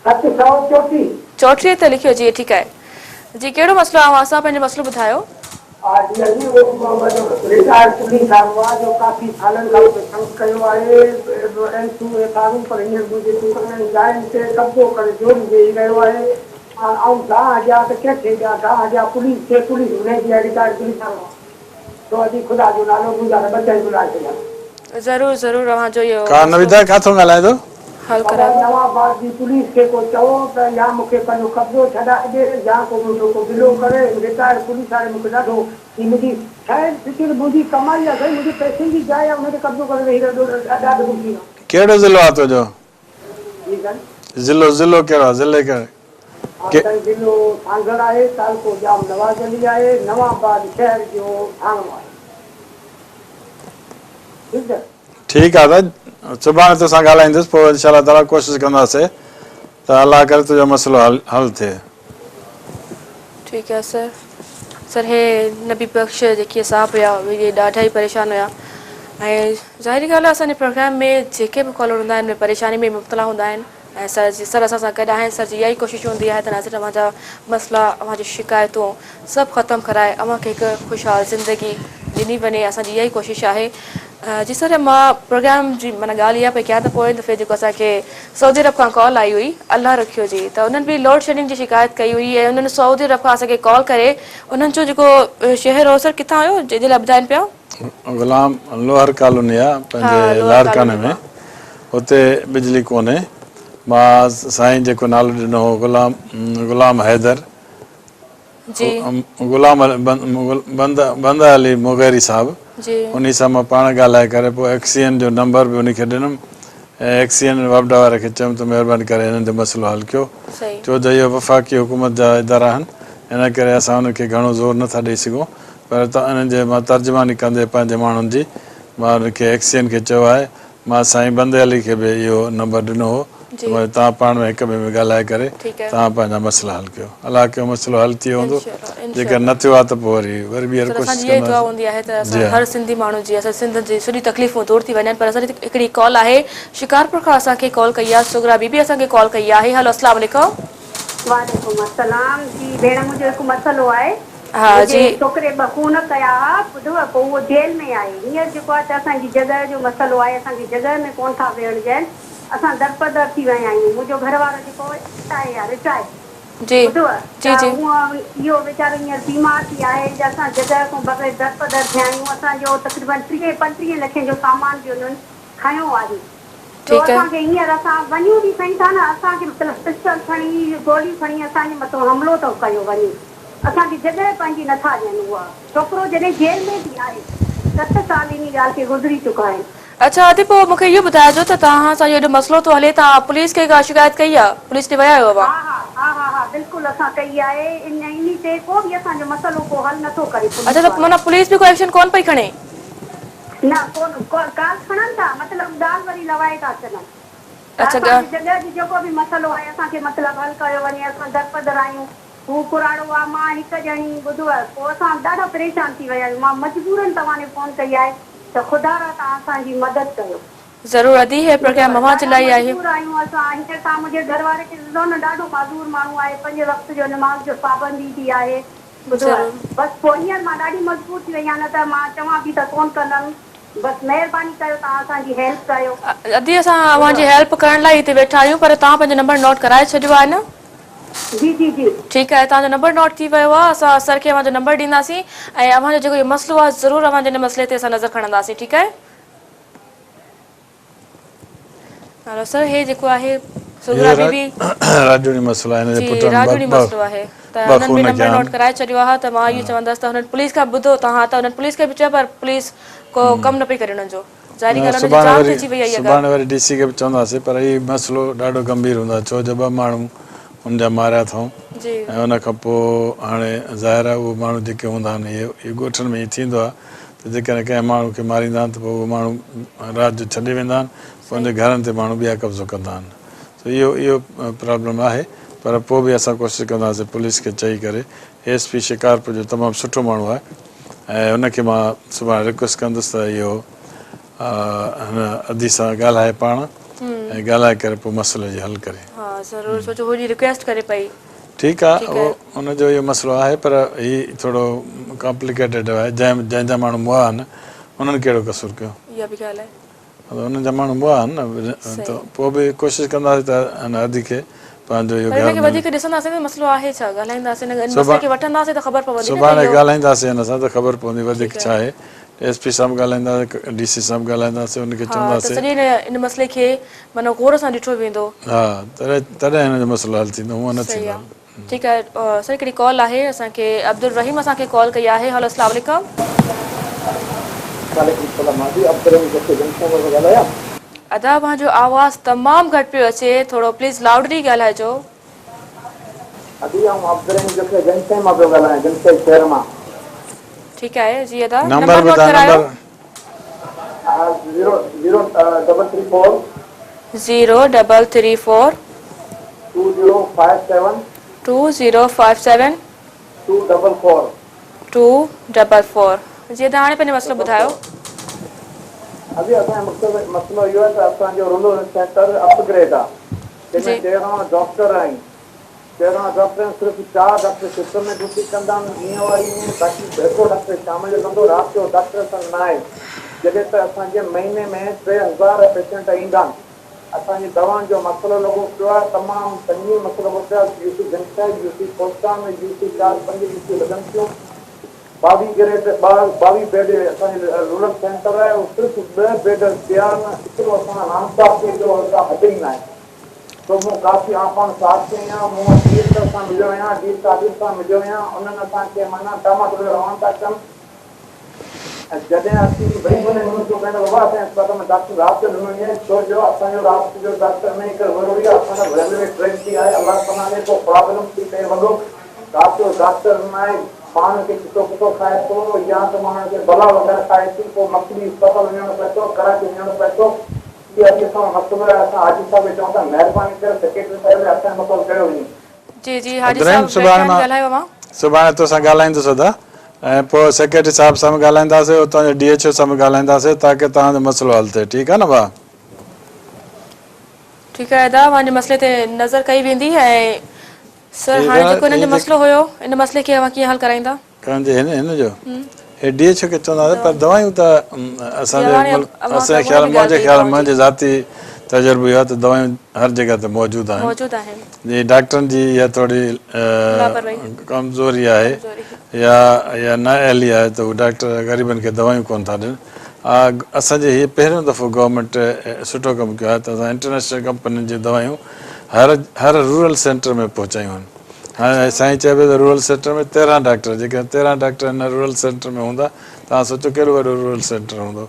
734. چوٽيهه ته لکيو جي ٺيڪ آهي. جي ڪهڙو مسئلو آهي اوهان سان پنهنجو مسئلو ٻڌايو. ها جي علي محمد رٽائرڊ پوليس وارو آهي جو ڪافي سالن کان مونکي تنگ ڪيو آهي اين سون ايف آرون پر هينئر منهنجي دڪان ۽ جاين تي قبضو ڪري زوري ويهي رهيو آهي آئون دانهن ڏيان ته ڪنهن کي ڏيان دانهن ڏيان پوليس کي پوليس انهي جي آهي رٽائرڊ پوليس وارو آهي. تو ادي خدا جو نالو منهنجا ته ٻچا ئي ٻڏائي ڇڏيا. ضرور ضرور اوهان جو اهو ڪا مسئلو نويدا ڪاٿو ڳالهائين ٿو. حل بابا ڪرايو. نوان آباد جي پوليس کي ڪو چئو ته يا مون کي پنهنجو قبضو ڇڏائي ڏي يا ڪو منهنجو ڪو بلو ڪري هن رٽائرڊ پوليس واري مون کي ڏاڍو هي منهنجي خير فڪر منهنجي ڪمائي آ سائين منهنجي پئسن جي جاء آ ان تي قبضو ڪري ويهي رهيو ڏاڍ مڙسي آ. ڪهڙو ضلعو آ تنهنجو؟ جي سائين. ضلعو ضلعو ڪهڙو آ ضلعي ڪهڙي. ها سائين ضلعو سانگهڙ آهي تعلقو ڄام نواز علي آهي نوان آباد شهر جو ٿاڻو آهي ٺيڪ سر. ٺيڪ آ ته سڀاڻي توسان ڳالهائيندس پوء انشاء الله تعالي ڪوشش ڪنداسي ته الله ڪري تنهنجو مسئلو حل حل ٿئي. ٺيڪ آهي سر. سر هي نبي بخش جيڪي صاحب هيا اهي ڏاڍا ئي پريشان هيا ۽ ظاهري ڳالهه آهي اسان جي پروگرام ۾ جيڪي به ڪالر هوندا آهن اهي پريشاني ۾ مبتلا هوندا آهن ۽ سر جي سر اسان سان گڏ آهن سر جي اها ئي ڪوشش هوندي آهي ته ناظرين اوهان جا مسئلا اوهان جون شڪايتون سڀ ختم ڪرائي اوهان کي هڪ خوشحال زندگي ڏني وڃي اسان جي اها ئي ڪوشش آهي جي سر مان پروگرام جي معنيٰ ڳالهه اها پئي ڪيان ته پوئين دفعي جيڪو اسان کي سعودي عرب کان ڪال آئي هئي الله رکيو جي ته انهن به لوڊ شيڊنگ جي شڪايت ڪئي هئي ۽ انهن سعودي عرب کان اسان کي ڪال ڪري انهن جو جيڪو شهر هو سر ڪٿان هيو جنهن جي لاء ٻڌائين پيا. غلام لوهر ڪالوني آ پنهنجي لاڙڪاڻي ۾ اتي بجلي ڪونهي مان سائين جيڪو نالو ڏنو هو غلام غلام حيدر غلام بنده علي مغيري صاحب انهي سان مان پاڻ ڳالهائي ڪري پوء ايڪسيئن جو نمبر به انهي کي ڏنم ۽ ايڪسيئن واپڊا واري کي چيم ته مهرباني ڪري هنن جو مسئلو حل ڪيو ڇو ته اهو وفاقي حڪومت جا ادارا آهن ان ڪري اسان انهن کي گهڻو زور نه ٿا ڏئي سگهون پر انهن جي مان ترجماني ڪندي پنهنجي ماڻهن جي مان انهن کي ايڪسيئن کي چيو آهي مان سائين بندي علي کي به اهو نمبر ڏنو هو ته مون توهان پاڻ ۾ هڪ ٻئي ۾ ڳالهائي ڪري توهان پنهنجا مسئلا حل ڪيو. الله ڪيو مسئلو حل ٿي ويو هوندو جيڪر نه ٿيو آهي ته پوء وري وري ٻيهر سر اسان ڪوشش جي اها ئي دعا ڪنداسين. هوندي آهي ته جي اسان ها. هر سنڌي ماڻهو جي اسان سنڌ جي سڄي تڪليفون دور ٿي وڃن پر اسان جي هڪڙي ڪال آهي شڪارپور کان اسان کي ڪال ڪئي آهي صغرا بي بي اسان کي ڪال ڪئي آهي هلو اسلام عليڪم. وعليڪم السلام جي ڀيڻ منهنجو هڪ مسئلو آهي ها منهنجي جي. ڇوڪري ٻه خون ڪيا ها ٻڌو پوء اهو جيل ۾ آهي هينئر جيڪو آهي ته اسان جي جڳهه جو مسئلو آهي اسان کي جڳهه ۾ ڪونه ٿا ويهڻ ڏين اسان درپدر ٿي ويا آهيون منهنجو گهر وارو جيڪو آهي يا رٽائر جي ٻڌو جي ته جي. هونء اهو ويچارو هينئر بيمار ٿي آهي جو اسان جڳهه کان بغير درپدر ٿيا آهيون اسان جو تقريبن ٽيهه پنٽيهه لکين جو سامان به انهن کنيو آهي. جو ٺيڪ آهي. اسان کي هينئر اسان وڃون به سهي ٿا نه اسان کي مطلب پسٽل کڻي گوليون کڻي اسان جي مٿو حملو ٿو ڪيو وڃي اسان کي جڳهه پنهنجي نٿا ڏين اها ڇوڪرو جڏهن جيل ۾ به آهي ست سال انهي ڳالهه کي گذري چڪا آهن. اڇا ادي پوء مونکي اهو ٻڌائجو ته توهان سان اهو ايڏو مسئلو ٿو هلي توهان پوليس کي ڪا شڪايت ڪئي آ پوليس ڏي ويا آهيو ها اوهان. ها ها ها ها بلڪل اسان ڪئي آهي ان انهي تي ڪو به اسان جو مسئلو ڪو حل نٿو ڪري اڇا پوليس ته وارو. معنيٰ پوليس به ڪو ايڪشن ڪون پئي کڻي. نه ڪونه ڳالهه کڻن ٿا مطلب ڳالهه وري لوائي ٿا ڇڏن ته اڇا اسان جي جڳهه جو جيڪو به مسئلو آهي اسان کي مطلب حل ڪيو وڃي اسان درپدر آهيون هو ڪراڙو آ مان هڪ ڄڻي ٻڌو پوء اسان ڏاڍا پريشان ٿي ويا آهيون مان مجبورن توهان ڏي فون ڪئي آهي ته خدارا توهان اسان جي مدد ڪيو. ضرور ادي هي ٻڌو پروگرام اوهان جي ڏاڍا لاء ئي آهي. مجبور آهيون اسان هينئر توهان منهنجي گهر واري کي ڏسندو نه ڏاڍو معذور ماڻهو آهي پنج وقت جو نماز جو پابندي به آهي ٻڌو ضرور. بس پوء هينئر مان ڏاڍي مجبور ٿي وئي آهيان نه ته مان چوان پئي ته ڪونه ڪندم بس مهرباني ڪيو توهان اسان جي هيلپ ڪيو. ادي اسان اوهان ٻڌو. جي هيلپ ڪرڻ لاء ئي هتي ويٺا آهيون پر توهان پنهنجو نمبر نوٽ ڪرائي ڇڏيو آهي نه. جي جي جي. ٺيڪ آهي توهان جو نمبر نوٽ ٿي ويو آهي اسان سر کي اوهان جو نمبر ڏينداسين ۽ اوهان جو جيڪو اهو مسئلو آهي ضرور اوهان جي ان مسئلي تي اسان نظر کڻنداسين ٺيڪ آهي. هلو سر هي جيڪو آهي صغرا بي بي راڄوڻي مسئلو آهي هن جي جي پٽن راڄوڻي مسئلو آهي ته ٻه هنن به خون نمبر ڪيا نوٽ آهن. ڪرائي ڇڏيو آهي ته مان اهو چوندس ته هنن پوليس کان ٻڌو توهان ته هنن پوليس کي به چيو پر پوليس ڪو ڪم نه پئي ڪري هنن جو ظاهري ڳالهه هنن جي سڀاڻي جان وري ٿي وئي آهي اها سڀاڻي ڳالهه وري ڊي سي کي به چونداسين پر هي مسئلو ڏاڍو گنڀير هوندو آهي ڇو جو ٻه ماڻهو ان جا ماريا اٿئون جي ۽ ان کان پوء هاڻي ظاهر آهي اهي ماڻهو جيڪي هوندا آهن اهي ڳوٺن ۾ ائين ٿيندو آهي ته جيڪڏهن ڪنهن ماڻهو کي ماريندا آهن ته پوء اهو ماڻهو رات جو ڇڏي ويندا آهن پوء ان جي گهرن تي ماڻهو ٻيا قبضو ڪندا آهن سو اهو اهو پرابلم آهي پر پوء به اسان ڪوشش ڪنداسين پوليس کي چئي ڪري ايس پي شڪارپور جو تمام سٺو ماڻهو آهي ۽ ان کي مان سڀاڻي رڪويسٽ ڪندس ته اهو هن ادي سان ڳالهائي پاڻ ۽ ڳالهائي ڪري پوء مسئلي جي حل ڪري. ها ضرور سوچو هو جي رڪويسٽ ڪري پئي. ٺيڪ آ اهو ان جو اهو مسئلو آهي پر هي ٿورو ڪامپليڪيٽيڊ آهي جنهن جنهن جا ماڻهو مئا آهن انهن ڪهڙو قصور ڪيو. اها به ڳالهه آهي. انهن جا ماڻهو مئا آهن نه ته پوء به ڪوشش ڪنداسين ته هن ادي کي پنهنجو اهو پر هن گهر کي ملي. وڌيڪ ڏسنداسين ته مسئلو آهي ڇا ڳالهائينداسين ان مسئلي کي وٺنداسين ته خبر پوندي نه ته سڀاڻي اهو ڳالهائينداسين هن سان ته خبر پوندي وڌيڪ ٺيڪ ڇا آهي. آهي ايس پي سان به ڳالهائينداسين ڊي سي سان به ڳالهائينداسين ان کي ها ته چونداسين. سڄي ان مسئلي کي معنيٰ غور سان ڏٺو ويندو. ها تڏهن تڏهن هن جو مسئلو حل ٿيندو هونئن نه صحيح ٿيندو آ ٺيڪ آهي سر هڪڙي ڪال آهي اسان کي عبدالرحيم اسان کي ڪال ڪئي آهي هلو اسلام عليڪم. وعليڪم السلام مان به عبدالرحيم جتوئي جنڪشن مان ٿو ڳالهايان. ادا اوهان جو آواز تمام گهٽ پيو اچي ٿورو پليز لاؤڊلي ڳالهائجو. ادي آئون عبدالرحيم جتوئي جنڪشن مان پيو ڳالهايان جنڪشن شهر مان. ٺيڪ آهي جي ادا نمبر نمبر نوٽ ٻڌاء ڪرايو. نمبر. 0 0 double 3 4. 0 double 3 4. 2057. 2057. 244. 244 جي ادا هاڻي پنهنجو مسئلو ٻڌايو. ادي اسان جو مسئلو اهو آهي ته اسان جو رولر سينٽر اپ گريڊ آهي جنهن ۾ 13 ڊاڪٽر آهن 13 ڊاڪٽر آهن صرف چار ڊاڪٽر شفٽ ۾ ڊيوٽي ڪندا آهن ڏينهن واري ۾ باقي هڪڙو ڊاڪٽر شام جو ڪندو رات جو ڊاڪٽر اسان نه آهي جڏهن ته اسان جي مهيني ۾ 3000 پيشنٽ ايندا آهن اسان جي دوائن جو مسئلو لڳو پيو آهي تمام سنگين مسئلو لڳو پيو آهي U C Jansahi U C Kohistan U C چار پنج يو سي لڳن ٿيون ٻاويهه گريڊ ٻاويهه بيڊ اسان جي رورل سينٽر آهي صرف ٻه بيڊ پيا آهن ايترو اسان ناانصافي جو ڪا حد ئي ناهي سو مون ڪافي آئون پاڻ صاحب کي آهيان مون ڊي ايس سان مليو آهيان ڊي صاحب سان مليو آهيان انهن اسان کي معنيٰ ٽاماٽو روان ٿا ڪن ۽ جڏهن اسين وري به انهن کي چيو ته بابا اسان جي اسپتال ۾ ڊاڪٽر رات جو ڏنو وڃي ڇو جو اسان جو رات جو ڊاڪٽر انهي ڪري ضروري آهي اسان وٽ ريلوي ٽريڪ به آهي الله پناهه ڏي ڪو پرابلم ٿي پئي وڏو رات جو ڊاڪٽر ناهي ماڻهن کي ڇتو ڦٽو کائي ٿو يا ته ماڻهن کي بلا وغيره کائي ٿي پوء مڪلي اسپتال وڃڻو پئي ٿو ڪراچي وڃڻو پئي ٿو اهو اڄ اسان جو مسئلو آهي اسان حاجي صاحب کي چئون ٿا مهرباني ڪري سيڪريٽري صاحب کي اسان جو مسئلو ڪيو وڃي. جي جي حاجي عبدالرحيم صاحب سڀاڻي ويٺا آهن مان ڳالهايو اوهان. سڀاڻي توسان ڳالهائيندس ادا ۽ پوء سيڪريٽري صاحب سان به ڳالهائينداسين اتان جي ڊي ايڇ او سان به ڳالهائينداسين تاڪه توهان جو مسئلو حل ٿئي ٺيڪ آهي نه ڀاء. ٺيڪ آهي ادا اوهان جي مسئلي تي نظر ڪئي ويندي ۽ سر هي هاڻي جيڪو هنن هي جو مسئلو هيو ان مسئلي کي اوهان ڪيئن حل ڪرائيندا. ڪنهن جي هن هن جو هي ڊي ايڇ او کي چونداسين پر دوائيون ته اسان جي ملڪ اسان جي خيال منهنجي خيال منهنجي ذاتي تجربو اهو آهي ته دوائيون هر جڳهه تي موجود آهن موجود آهن جي ڊاڪٽرن جي اها ٿوري ڪمزوري آهي يا يا نا اهلي آهي ته هو ڊاڪٽر غريبن کي دوائيون ڪونه ٿا ڏين اسان جي هي پهريون دفعو گورنمينٽ سٺو ڪم ڪيو آهي ته اسان انٽرنيشنل ڪمپنين جون دوائيون هر هر رورل سينٽر ۾ پهچايون آهن هاڻي سائين چئي پيو ته رورل سينٽر ۾ 13 ڊاڪٽر جيڪڏهن 13 ڊاڪٽر هن رورل سينٽر ۾ هوندا توهان سوچو ڪيڏو وڏو رورل سينٽر هوندو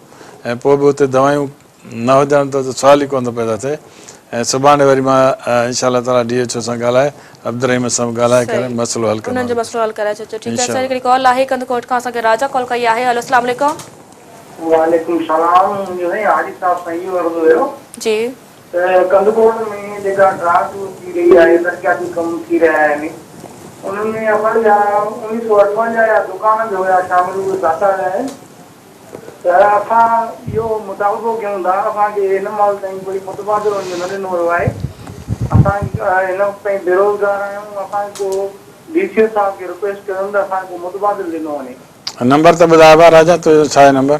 ۽ پوء به اتي دوائيون نه هجڻ ته سوال ئي ڪونه ٿو پيدا ٿئي ۽ سڀاڻي وري مان انشاء الله تعالي ڊي ايڇ او سان ڳالهائي عبدالرحيم سان به ڳالهائي ڪري مسئلو حل انهن جو ڪنداسين مسئلو حل ڪرائي ڇڏجو ٺيڪ آهي انشاء سر الله. هڪڙي ڪال آهي ڪنڌڪوٽ کان اسان کي راجا ڪال ڪئي آهي هلو اسلام عليڪم. وعليڪم السلام منهنجو سائين حاجي صاحب سان اهو عرض هيو جي. ته ڪنڌڪوٽ ۾ جيڪا ڊرا ٽو ٿي رهي آهي ترقياتي ڪم ٿي رهيا آهن انهن ۾ اسان جا 1958 جا دڪان به هيا شامل اهي ڦاٿا ويا آهن ته اسان اهو مطالبو ڪيون ٿا اسان کي هن مهل تائين ڪوئي متبادل ان جو نه ڏنو ويو آهي اسان هن وقت تائين بيروزگار آهيون اسان ڪو ڊي سي او صاحب کي رڪويسٽ ڪيون ته اسان کي ڪو متبادل ڏنو وڃي. نمبر ته ٻڌاء ڀاء راجا تنهنجو ڇا آهي نمبر.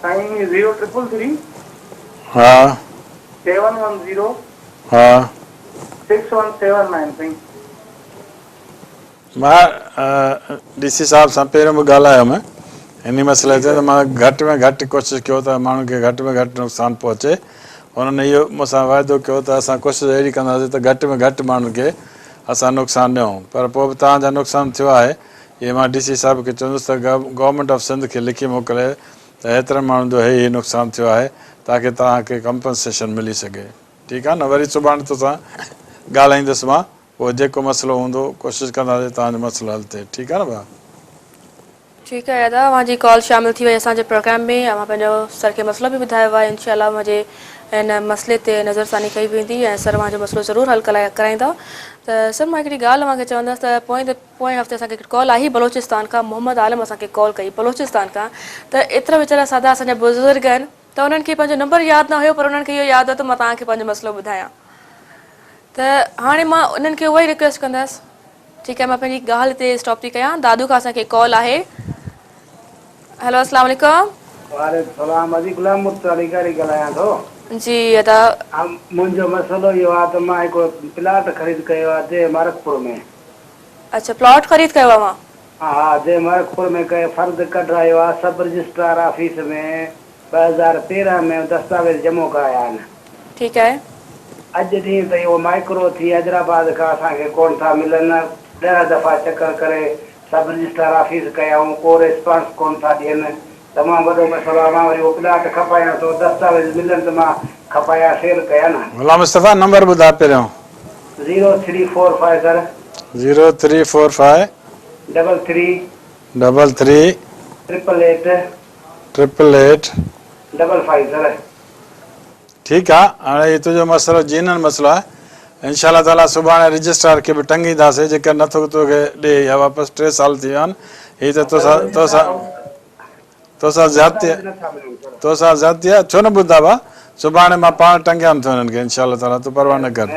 سائين زيرو ٽرپل ٿري. ها. Seven one zero. ها. 6179 سائين. مان ڊي سي صاحب سان پهريون به ڳالهايو هيم انهي مسئلي تي ته مان گهٽ ۾ گهٽ ڪوشش ڪيو ته ماڻهن کي گهٽ ۾ گهٽ نقصان پهچي انهن اهو مون سان وعدو ڪيو ته اسان ڪوشش اهڙي ڪنداسين ته گهٽ ۾ گهٽ ماڻهن کي اسان نقصان ڏيون پر پوء به توهان جا نقصان ٿيو آهي اهي مان ڊي سي صاحب کي چوندس ته گورنمينٽ آف سنڌ کي لکي موڪلي ته هيترن ماڻهن جو هي هي نقصان ٿيو آهي تاڪه توهان کي ڪمپنسيشن ملي سگهي ٺيڪ آهي نه وري سڀاڻي توسان ڳالهائيندس مان پوء جيڪو مسئلو هوندو ڪوشش ڪنداسين توهان جو مسئلو حل ٿئي ٺيڪ آهي نه ڀاء. ٺيڪ آهي ادا اوهان جي ڪال شامل ٿي وئي اسان جي پروگرام ۾ اوهان پنهنجو سر کي مسئلو به ٻڌايو آهي انشاء الله اوهان جي ان مسئلي تي نظر ثاني ڪئي ويندي ۽ سر اوهان جو مسئلو ضرور حل ڪرائيندا ته سر مان هڪڙي ڳالهه اوهان کي چوندس ته پوئين پوئين هفتي اسان کي هڪ ڪال آئي بلوچستان کان محمد عالم اسان کي ڪال ڪئي بلوچستان کان ته ايترا ويچارا سادا اسان جا بزرگ آهن ته انهن کي پنهنجو نمبر ياد نه هيو پر انهن کي اهو ياد هو ته مان توهان کي پنهنجو مسئلو ٻڌايان ته هاڻي مان انهن کي اها ئي رڪويسٽ ڪندس ٺيڪ آهي مان پنهنجي ڳالهه هتي اسٽاپ ٿي ڪيان دادو کان اسان کي ڪال آهي هيلو اسلام عليڪم. وعليڪم السلام ادي غلام مرتضيٰ لغاري ڳالهايان ٿو. جي ادا. منهنجو مسئلو اهو آهي ته مان هڪڙو پلاٽ خريد ڪيو آهي ديهه مارڪپور ۾. اڇا پلاٽ خريد ڪيو اوهان. ها ديهه مارڪپور ۾ ڪيو فرد ڪڍرايو آهي سب رجسٽرار آفيس ۾ 2013 ۾ دستاويز جمع ڪرايا آهن. ٺيڪ آهي. اڄ ڏينهن تائين اهو مائڪرو ٿي حيدرآباد کان اسان کي ڪونه ٿا ملن ڏهه دفعا چڪر ڪري سب رجسٽرار آفيس ڪيائون ڪو ريسپانس ڪونه ٿا ڏين تمام وڏو مسئلو آهي مان وري اهو پلاٽ کپايان ٿو دستاويز ملن ته مان کپايان سيل ڪيان نه. غلام مصطفيٰ نمبر ٻڌاء پهريون. Zero three four five sir. Zero three four five. Double three. Double three. Triple eight. Triple eight. Double five sir. ٺيڪ آ هاڻي هي تنهنجو مسئلو جينن مسئلو آهي انشاء الله تعالي سڀاڻي رجسٽرار کي به ٽنگينداسين جيڪر نٿو توکي ڏي اها واپس ٽي سال ٿي ويا آهن هي ته توسان توسان توسان زيادتي توسان زيادتي آهي ڇو نه ٻڌندا ڀا سڀاڻي مان پاڻ ٽنگيان ٿو هنن کي انشاء الله تعالي تون پرواهه نه ڪر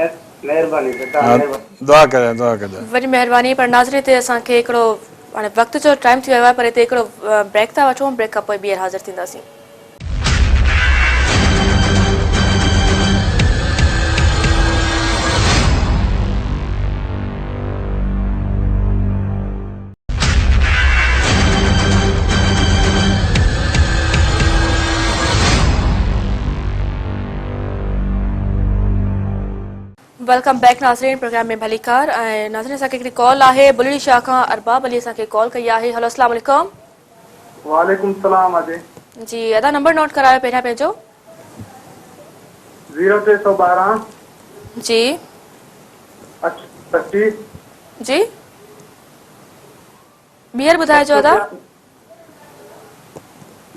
مهرباني سر توهان مهرباني. دعا ڪجان دعا ڪجان. وڏي مهرباني پر ناظرين هتي اسان کي هڪڙو هاڻي وقت جو ٽائيم ٿي ويو آهي پر هتي هڪڙو بريڪ ٿا وٺون بريڪ کان پوء ٻيهر حاضر ٿينداسين. Welcome back ناظرين پروگرام ۾ ڀليڪار ۽ ناظرين اسان کي هڪڙي ڪال آهي بلڙي شاهه کان ارباب علي اسان کي ڪال ڪئي آهي هلو اسلام عليڪم. وعليڪم السلام ادي. جي ادا نمبر نوٽ ڪرايو پهريان پنهنجو. زيرو 312. جي. 825. جي ٻيهر ٻڌائجو ادا.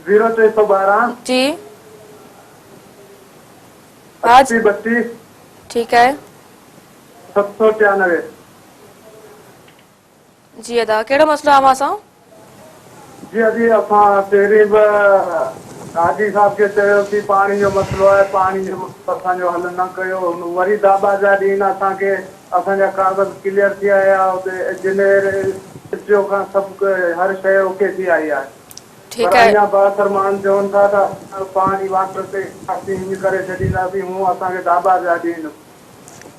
زيرو 312. جي. 80 32. ٺيڪ آهي. 793. جي ادا ڪهڙو مسئلو آهي اوهان سان. جي ادي اسان پهرين به حاجي صاحب کي چيو سين پاڻي جو مسئلو آهي پاڻي جو مسئلو اسان جو حل نه ڪيو وري داٻا پيا ڏين اسان کي اسان جا ڪاغذ ڪليئر ٿي آيا اتي انجنيئر ايس ڊي او کان سڀ هر شيء اوڪي ٿي آئي آهي پر اڃا بااثر ماڻهن چون ٿا ته اسان پاڻي واٽر تي اسين هيئن ڪري ڇڏينداسين هون اسان کي داٻا پيا ڏين.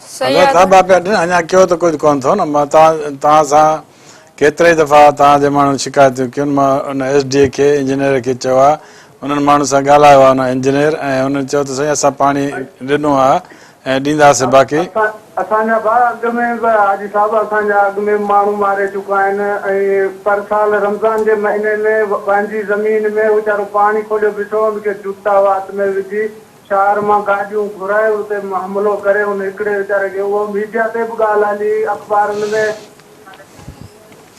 صحيح ادا داٻا پيا ڏين اڃا ڪيو ته ڪجهه ڪونه ٿو نه مان توهان سان ڪيترائي دفعا توهان جي ماڻهن شڪايتون ڪيون مان ان ايس ڊي اي کي انجنيئر کي چيو آهي انهن ماڻهن سان ڳالهايو آهي ان انجنيئر ۽ انهن چيو ته سائين اسان پاڻي ڏنو آهي ۽ ڏينداسين باقي اسان جا ڀاء اڳ ۾ به حاجي صاحب اسان جا اڳ ۾ به ماڻهو ماري چڪا آهن ۽ پر سال رمضان جي مهيني ۾ پنهنجي زمين ۾ ويچارو پاڻي کوليو بيٺو ان کي جوتا وات ۾ وجهي شهر مان گاڏيون گهرائي اتي حملو ڪري ان هڪڙي ويچاري کي اهو ميڊيا تي به ڳالهه هلي اخبارن ۾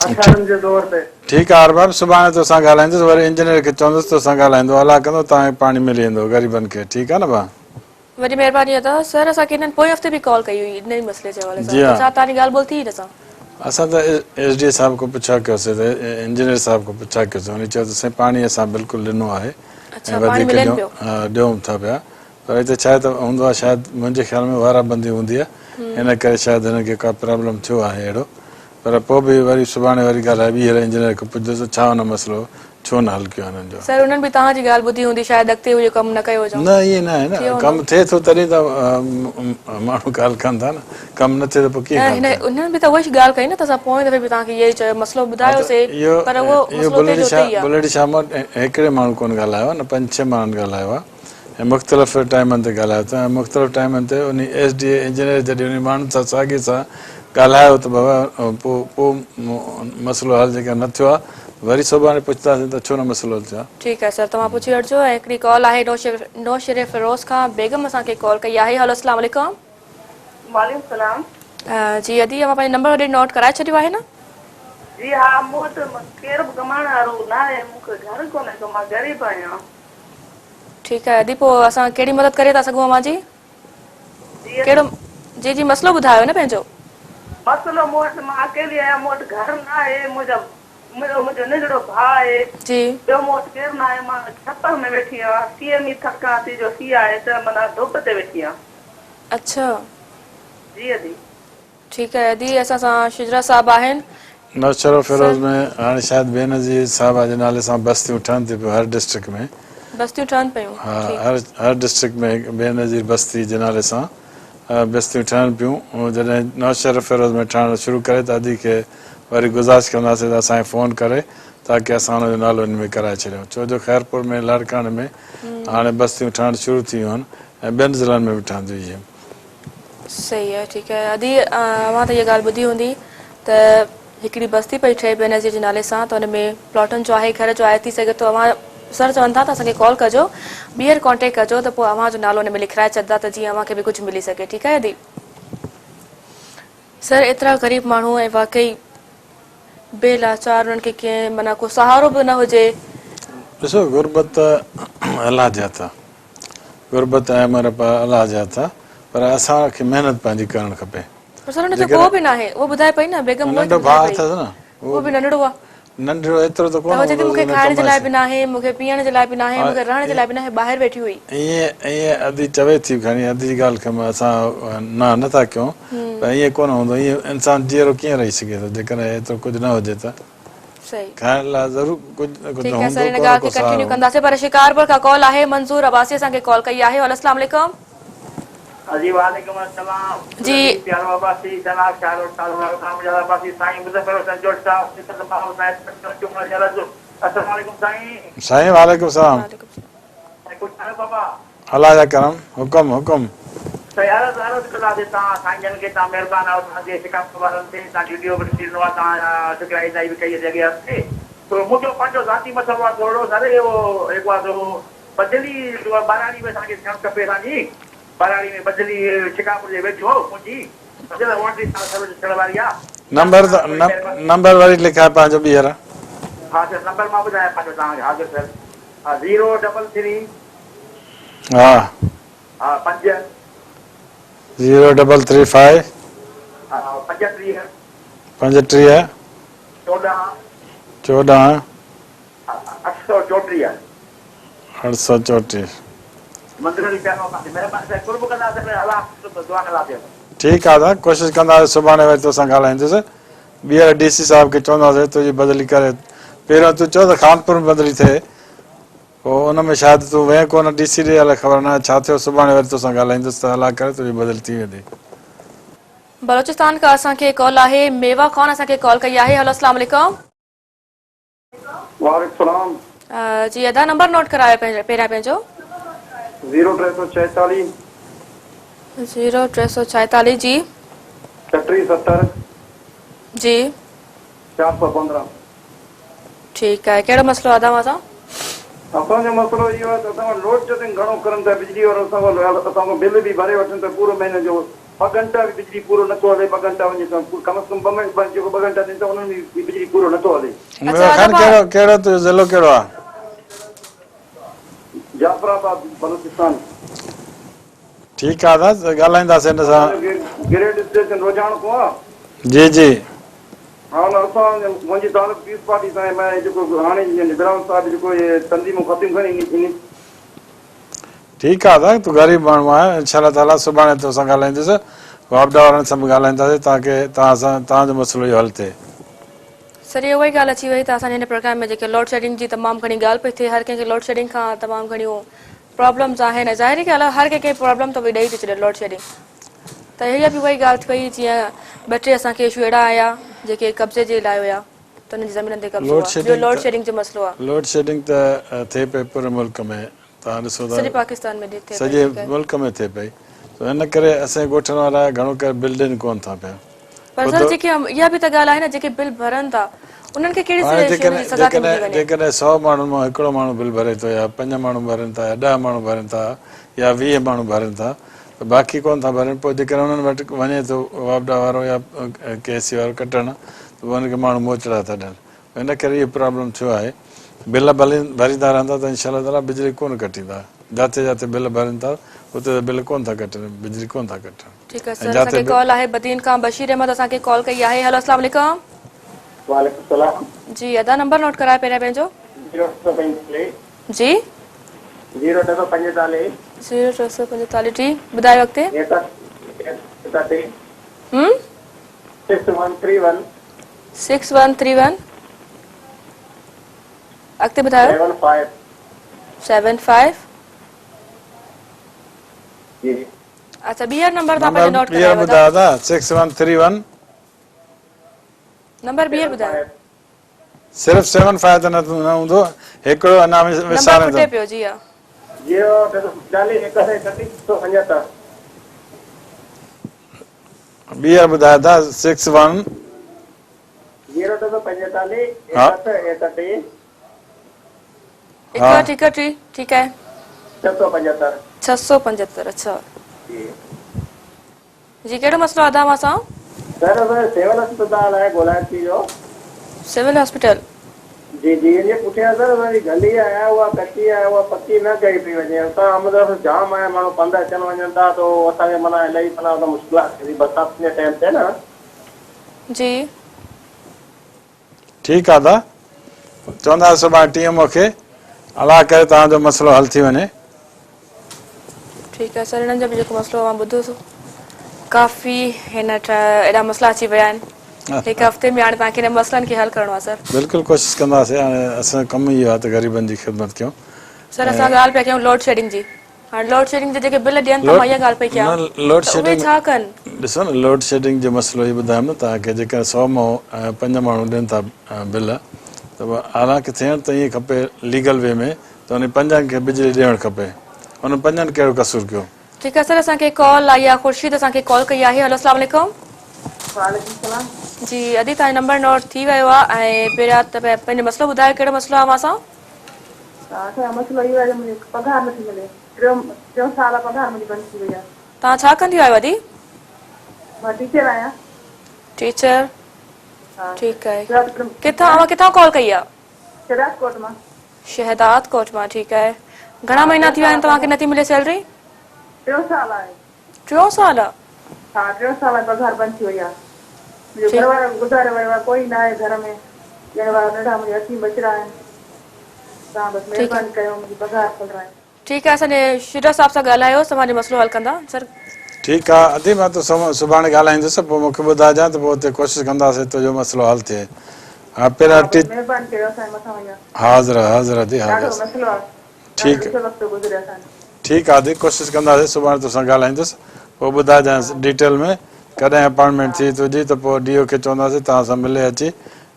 هٿيارن جي زور تي. ٺيڪ آ ارباب سڀاڻي توسان ڳالهائيندس وري انجنيئر کي چوندس توسان ڳالهائيندو الله ڪندو توهان کي پاڻي ملي ويندو غريبن کي ٺيڪ آ نه ڀا. وڏي مهرباني ادا سر اسان کي هنن پوئين هفتي به ڪال ڪئي هئي ان ئي مسئلي جي حوالي سان جي ها. ته ڇا توهان جي ڳالهه ٻولهه ٿي هن سان. اسان ته ايس ڊي اي صاحب کان پڇا ڪيوسي ته انجنيئر صاحب کان پڇا ڪيوسي انهي چيو ته سائين پاڻي اسان بلڪل ڏنو آهي اڇا ۽ پاڻي وڌيڪ ملين ڏيون پيو. ڏيون ٿا پيا پر هتي ڇا آهي ته هوندو آهي شايد منهنجي خيال ۾ وارا بندي هوندي آهي ان ڪري شايد هنن کي ڪا پرابلم ٿيو آهي اهڙو پر پوء به وري سڀاڻي وري ڳالهائي ٻيهر انجنيئر کي پڇندس ته ڇا ان مسئلو ڇو نه حل ڪيو هنن جو. سر انهن به توهان جي ڳالهه ٻڌي هوندي شايد اڳتي اهو ڪم نه ڪيو هجائون. نه ائين نه آهي نه ٿيو ڪم هوندو. ٿئي ٿو تڏهن ته ماڻهو ڳالهه ڪن ٿا نه ڪم نه ٿئي ته پوء ڪيئن نه ڳالهه هن ڪن. انهن به ته اها ئي ڳالهه ڪئي نه ته اسان پوئين دفعي به توهان کي اهو ئي چيو مسئلو ها ته ٻڌايوسي اهو پر اهو اهو مسئلو اتي بلڙي جو اتي شاهه ئي آهي. بلڙي شاهه مان هڪڙي ماڻهو ڪونه ڳالهايو آهي نه پنج ڇهه ماڻهن ڳالهايو آهي ۽ مختلف ٽائيمن تي ڳالهايو اٿن ۽ مختلف ٽائيمن تي انهي ايس ڊي اي انجنيئر جڏهن انهي ماڻهن سان ساڳي سان ڳالهايو ته بابا پوء پوء مسئلو حل جيڪڏهن نه ٿيو آهي وري سڀاڻي پڇنداسين ته ڇو نه مسئلو حل ٿيو آهي. ٺيڪ آهي سر توهان پڇي وٺجو ۽ هڪڙي ڪال آهي نوشهره فيروز کان بيگم اسان کي ڪال ڪئي آهي هلو اسلام عليڪم. وعليڪم السلام. جي ادي اوهان پنهنجو نمبر هوڏي نوٽ ڪرائي ڇڏيو آهي نه. جي ها مون وٽ ڪير به ڪمائڻ وارو ناهي مون کي گهر ڪونهي ڪو مان غريب آهيان. ٺيڪ آهي ادي پوء اسان ڪهڙي مدد ڪري ٿا سگهون اوهان جي. جي ڪهڙو جي جي مسئلو ٻڌايو نه پنهنجو. مسئلو مون وٽ مان اڪيلي آهيان مون وٽ گهر نه آهي منهنجا منهنجو ننڍڙو ڀاء آهي جي. ٻيو مون وٽ ڪير نه آهي مان ڇپر ۾ ويٺي آهيان سيء ۾ ٿڪان ٿي جو سيء آهي ته معنيٰ ڌوپ تي ويٺي آهيان. اڇا. جي ادي. ٺيڪ آهي ادي اسان سان شجرا صاحب آهن. نوشهرو فيروز سر. ۾ هاڻي شايد بينظير صاحبه جي نالي سان بستيون ٺهن ٿيون پيون هر ڊسٽرڪٽ ۾. بستيون ٺهن پيون ها ٺيڪ. هر هر ڊسٽرڪٽ ۾ هڪ بينظير بستي جي نالي سان بستيون ٺهن پيون جڏهن نوشهرو فيروز ۾ ٺهڻ شروع ڪري ته ادي کي وري گذارش ڪنداسين ته اسان کي فون ڪري تاڪه اسان ان جو نالو ان ۾ ڪرائي ڇڏيون ڇو جو خيرپور ۾ لاڙڪاڻي ۾ هاڻي بستيون ٺهڻ شروع ٿي ويون آهن ۽ ٻين ضلعن ۾ به ٺهنديون اهي. صحيح آهي ٺيڪ آهي ادي اوهان ته اها ڳالهه ٻڌي هوندي ته هڪڙي بستي پئي ٺهي بينظير جي نالي سان ته ان ۾ پلاٽن جو آهي گهر جو آهي ٿي سگهي ٿو اوهان سر چون ٿا ته اسان کي ڪال ڪجو ٻيهر ڪانٽيڪٽ ڪجو ته پوء اوهان جو نالو ان ۾ لکرائي ڇڏدا ته جيئن اوهان کي به ڪجهه ملي سگهي ٺيڪ آهي ادي. سر ايترا غريب ماڻهو ۽ واقعي بي لاچار انهن کي ڪنهن معنيٰ ڪو سهارو به نه هجي. ڏسو غربت الله جي هٿ آ. غربت ۽ امرپ الله جي هٿ آ. پر اسان کي محنت پنهنجي ڪرڻ کپي. پر سر ان جو ڪو به ناهي اهو ٻڌائي پئي نه بيگم اهو ننڍو ڀاء اٿس نه اهو به ننڍڙو آ. ننڍڙو ايترو ته ڪونه هوندو هوندو مون کي کائڻ جي لاء به ناهي مون کي پيئڻ جي لاء به ناهي مون کي رهڻ جي لاء به ناهي ٻاهر ويٺي هئي. ائين ائين ادي چوي ٿي کڻي ادي جي ڳالهه کي اسان نه نه ٿا ڪيون پر ائين ڪونه هوندو ائين انسان جيئرو ڪيئن رهي سگهي ٿو جيڪڏهن ايترو ڪجهه نه هجي ته صحيح کائڻ لاء ضرور ڪجهه نه ڪجهه ٺيڪ آهي هوندو سر ان ڪو نه ڳالهه ڪو کي سهارو ڪنٽينيو هوندو. ڪنداسين پر شڪارپور کان ڪال آهي منظور عباسي اسان کي ڪال ڪئي آهي هيلو اسلام عليڪم. جي وعليڪم السلام جي. عبدالحميد پيارو عباسي جناب شاهه روڊ تعلقه خان مجاهد عباسي سائين مظفر حسين جوش صاحب عزت مآب سائين انسپيڪٽر چومڙ شهر جو السلام عليڪم سائين. سائين وعليڪم السلام. سائين خوش آهيو بابا. الله جا ڪرم حڪم حڪم. سائين عرض عرض ڪنداسين توهان سائين جن کي توهان مهربان آهيو توهان جي شڪارپور وارن تي توهان ڊي ڊي او به ڏسي ڏنو آهي توهان شڪريه ادائي به ڪئي اسين اڳئين هفتي ٿورو منهنجو پنهنجو ذاتي مسئلو آهي ٿورڙو سر اهو جيڪو آهي سو بدلي ٻهراڙي ۾ اسان کي ٿيڻ کپي اسان جي ٻهراڙي ۾ بدلي شڪارپور جي ويجهو منهنجي سمجهيو ته 29 سال سروس ٿيڻ واري آ. نمبر نمبر وري لکاء پنهنجو ٻيهر. ها سر نمبر مان ٻڌايان پنهنجو توهان کي حاضر سر ها زيرو ڊبل ٿري. ها. ها پنج. Zero double three five. ها 35. 35. 14. 14. 834. 834. منظور علي پيارو عباسي مهرباني سائين قرب ڪنداسين الله دعا ڪنداسين. ٺيڪ آ ادا ڪوشش ڪنداسين سڀاڻي وري توسان ڳالهائيندس ٻيهر ڊي سي صاحب کي چونداسين تنهنجي بدلي ڪري پهريون تون چيو ته خانپور ۾ بدلي ٿئي پوء ان ۾ شايد تون وئين ڪونه ڊي سي ڏي الائي خبر ناهي ڇا ٿيو سڀاڻي وري توسان ڳالهائيندس ته الله ڪري تنهنجي بدلي ٿي ويندي. بلوچستان کان اسان کي ڪال آهي ميوا خان اسان کي ڪال ڪئي آهي هلو اسلام عليڪم. وعليڪم السلام. جي ادا نمبر نوٽ ڪرايو پهريان پنهنجو. زيرو 346. زيرو 346 جي. 36 70. جي. 415. ٺيڪ آهي ڪهڙو مسئلو ادا اوهان سان. اسان جو مسئلو اهو آهي ته اسان وٽ لوڊ شيڊنگ گهڻو ڪرن ٿا بجلي وارا اسان کان اسان کان بل به ڀري وٺن ٿا پورو مهيني جو ٻه گهنٽا به بجلي پورو نٿو هلي ٻه گهنٽا وڃي ته ڪم از ڪم ٻه ٻه جيڪو ٻه گهنٽا ڏين ٿا انهن ۾ به بجلي پورو نٿو هلي. ميوا خان ڪهڙو ڪهڙو تنهنجو ضلعو ڪهڙو آ. جعفر آباد بلوچستان. ٺيڪ آ ادا ڳالهائينداسين هن سان. اسان جو گريڊ اسٽيشن روجهاڻ ڪو آ. جي جي. ها نه اسان منهنجي تعلق پيپلز پارٽي سان آهي مان جيڪو هاڻي بلاول صاحب جيڪو اهي تنظيمون ختم ڪري انهي ٺيڪ آ ادا تون غريب ماڻهو آهين انشاء الله تعالي سڀاڻي توسان ڳالهائيندس واپڊا وارن سان به ڳالهائينداسين تان ڪي توهان سان توهان جو مسئلو اهو حل ٿئي. سر اها ئي ڳالهه اچي وئي ته اسان جي هن پروگرام ۾ جيڪي لوڊ شيڊنگ جي تمام گهڻي ڳالهه پئي ٿئي هر ڪنهن کي لوڊ شيڊنگ کان تمام گهڻيون پرابلمز آهن ۽ ظاهري ڳالهه آهي هر ڪنهن کي پرابلم ته اهي ڏئي ٿي ڇڏي لوڊ شيڊنگ ته اها به اها ئي ڳالهه ٿي وئي جيئن ٻه ٽي اسان کي اشو اهڙا آيا جيڪي قبضي جي لاء هيا ته انهن جي زمينن تي قبضو آهي ٻيو لوڊ شيڊنگ جو مسئلو آهي. لوڊ شيڊنگ ته ٿئي پئي پوري ملڪ ۾ توهان ڏسو ٿا سڄي پاڪستان ۾ ٿئي پئي سڄي ملڪ ۾ ٿئي پئي ته ان ڪري اسان جي ڳوٺن وارا گهڻو ڪري بل ڏين ڪونه ٿا پيا. پر سر جيڪي اها به ته ڳالهه آهي نه جيڪي بل ڀرن ٿا انهن کي ڪهڙي هاڻي شيء جي سزا ٿي ملي وڃي. جيڪڏهن 100 ماڻهن مان هڪڙو ماڻهو بل ڀري ٿو يا پنج ماڻهو ڀرن ٿا يا 10 ماڻهو ڀرن ٿا يا 20 ماڻهو ڀرن ٿا ته باقي ڪونه ٿا ڀرن پوء جيڪڏهن انهن وٽ وڃي ٿو واپڊا وارو يا ڪي ايس سي وارو ڪٽڻ ته پوء انهن کي ماڻهو موچڙا ٿا ڏين ان ڪري اهو پرابلم ٿيو آهي بل ڀريندا رهندا ته انشاء الله تعالي بجلي ڪونه ڪٽيندا جاتي جاتي بل ڀرين ٿا اتي ته بل ڪونه ٿا ڪٽن بجلي ڪونه ٿا ڪٽن. ٺيڪ آهي سر اسان کي ڪال آهي بدين کان بشير احمد اسان کي ڪال ڪئي آهي هيلو اسلام عليڪم. وعليڪم السلام. جي ادا نمبر نوٽ ڪرايو پهريان پنهنجو. زيرو 845. جي. زيرو 845. زيرو 845 جي ٻڌايو اڳتي. 61 هم. 6131. 6131 اڳتي ٻڌايو. 75. 75. جي. اڇا ٻيهر نمبر توهان پنهنجو نوٽ ٻيهر ڪرايو ادا. ٻڌايو ادا 6131. نمبر ٻيهر ٻڌايو. صرف سيون فائيو ته نه هوندو هڪڙو اڃا نمبر وسارين کٽي ٿو. پيو جي ها. زيرو 845 61 675. ٻيهر ٻڌايو ادا 61. زيرو 845 ها. 61 61. 61 61 ٺيڪ آهي. 675. 675 اڇا. جي. جي ڪهڙو مسئلو آ ادا اوهان سان. سر اسان جو سول اسپتال آهي گولاڙچي جو. Civil hospital. جي جي ان جي پٺيان سر اسان جي گلي آهي اها ڪچي آهي اها پڪي نه ڪئي پئي وڃي اتان آمد رفت جام آهي ماڻهو پنڌ اچن وڃن ٿا ته اسان کي معنيٰ الاهي معنيٰ اتان مشڪلات ٿئي ٿي برساتن جي ٽائيم تي نه. جي. ٺيڪ آ ادا چوندا سڀاڻي ٽي ايم او کي الله ڪري توهان جو مسئلو حل ٿي وڃي. ٺيڪ آ سر هنن جو به جيڪو مسئلو اوهان ٻڌو سو ڪافي هن ايڏا مسئلا اچي ويا آهن هڪ هفتي ۾ هاڻي توهان کي هن مسئلن کي حل ڪرڻو آ سر. بلڪل ڪوشش ڪنداسين هاڻي اسان جو ڪم ئي اهو آ ته غريبن جي خدمت ڪيون. سر اسان ڳالهه پيا ڪيون لوڊ شيڊنگ جي هاڻي لوڊ شيڊنگ جا جيڪي بل ڏين ٿا مان اها ڳالهه پئي ڪيان ته اهي ڇا ڪن. ڏسو نه لوڊ شيڊنگ جو مسئلو هي ٻڌايم نه توهان کي جيڪڏهن سو مان پنج ماڻهو ڏين ٿا بل ته حالانڪه ٿيڻ ته ائين کپي ليگل وي ۾ ته انهن پنجن کي بجلي ڏيڻ کپي انهن پنجن ڪهڙو قصور ڪيو. ٺيڪ آهي سر اسان کي ڪال آئي آهي خورشيد اسان کي ڪال ڪئي آهي هلو اسلام عليڪم. وعليڪم السلام. جي ادي توهان جو نمبر نوٽ ٿي ويو آهي ۽ پهريان ته پنهنجو مسئلو ٻڌايو ڪهڙو مسئلو آهي اوهان سان. اسان جو مسئلو اهو آهي جو منهنجي پگهار نٿي ملي ٽيون ٽيون سال آهي پگهار منهنجي بند ٿي وئي آهي. توهان ڇا ڪنديون آهيو ادي. مان ٽيچر آهيان. ٽيچر ٺيڪ آهي ڪٿان اوهان ڪٿان ڪال ڪئي آهي. شهدادڪوٽ مان. شهدادڪوٽ مان ٺيڪ آهي گهڻا مهينا ٿي ويا آهن توهان کي نٿي ملي سيلري. ٽيون سال آهي. ٽيون سال آ. ها ٽيون سال آهي پگهار بند ٿي وئي آ منهنجو گهر وارو به گذاري ويو آ ڪوئي نه آهي گهر ۾ ڄڻ وارا ننڍا منهنجا يتيم ٻچڙا آهن توهان بس مهرباني ڪيو منهنجي پگهار کولرايو. ٺيڪ آهي اسان جي شيرا صاحب سان ڳالهايو توهان جو مسئلو حل ڪندا سر. ٺيڪ آ ادي مان تو سان سڀاڻي ڳالهائيندس پوء مونکي ٻڌائجان ته پوء اتي ڪوشش ڪنداسين تنهنجو مسئلو حل ٿئي ها پهريان ها بس مهرباني ڪيو اسان جي مٿان وڃو حاضر حاضر ادي حاضر ڏاڍو مسئلو آ ٺيڪ ڏاڍو ڏکيو وقت ٿو گذري اسان جو. ٺيڪ آ ادي ڪوشش ڪنداسين سڀاڻي توسان ڳالهائيندس پوء ٻڌائجانس ڊيٽيل ۾ ڪڏهن اپائنٽمينٽ ٿئي تنهنجي ته پوء ڊي او کي چونداسين توهان سان ملي اچي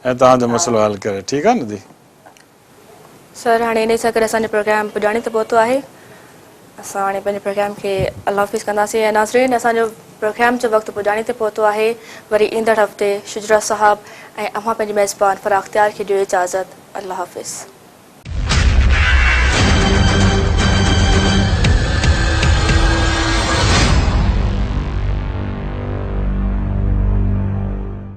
۽ توهان جو مسئلو حل ڪري ٺيڪ آ نه ادي. سر هاڻي انهي سان گڏ اسان جو پروگرام پڄاڻي تي پهتو آهي اسان هاڻي پنهنجي پروگرام کي الله حافظ ڪنداسين ۽ ناظرين اسان جو پروگرام جو وقت پڄاڻي تي پهتو آهي وري ايندڙ هفتي شجره صاحب ۽ اوهان پنهنجي ميزبان فرح اختيار کي ڏيو اجازت الله حافظ.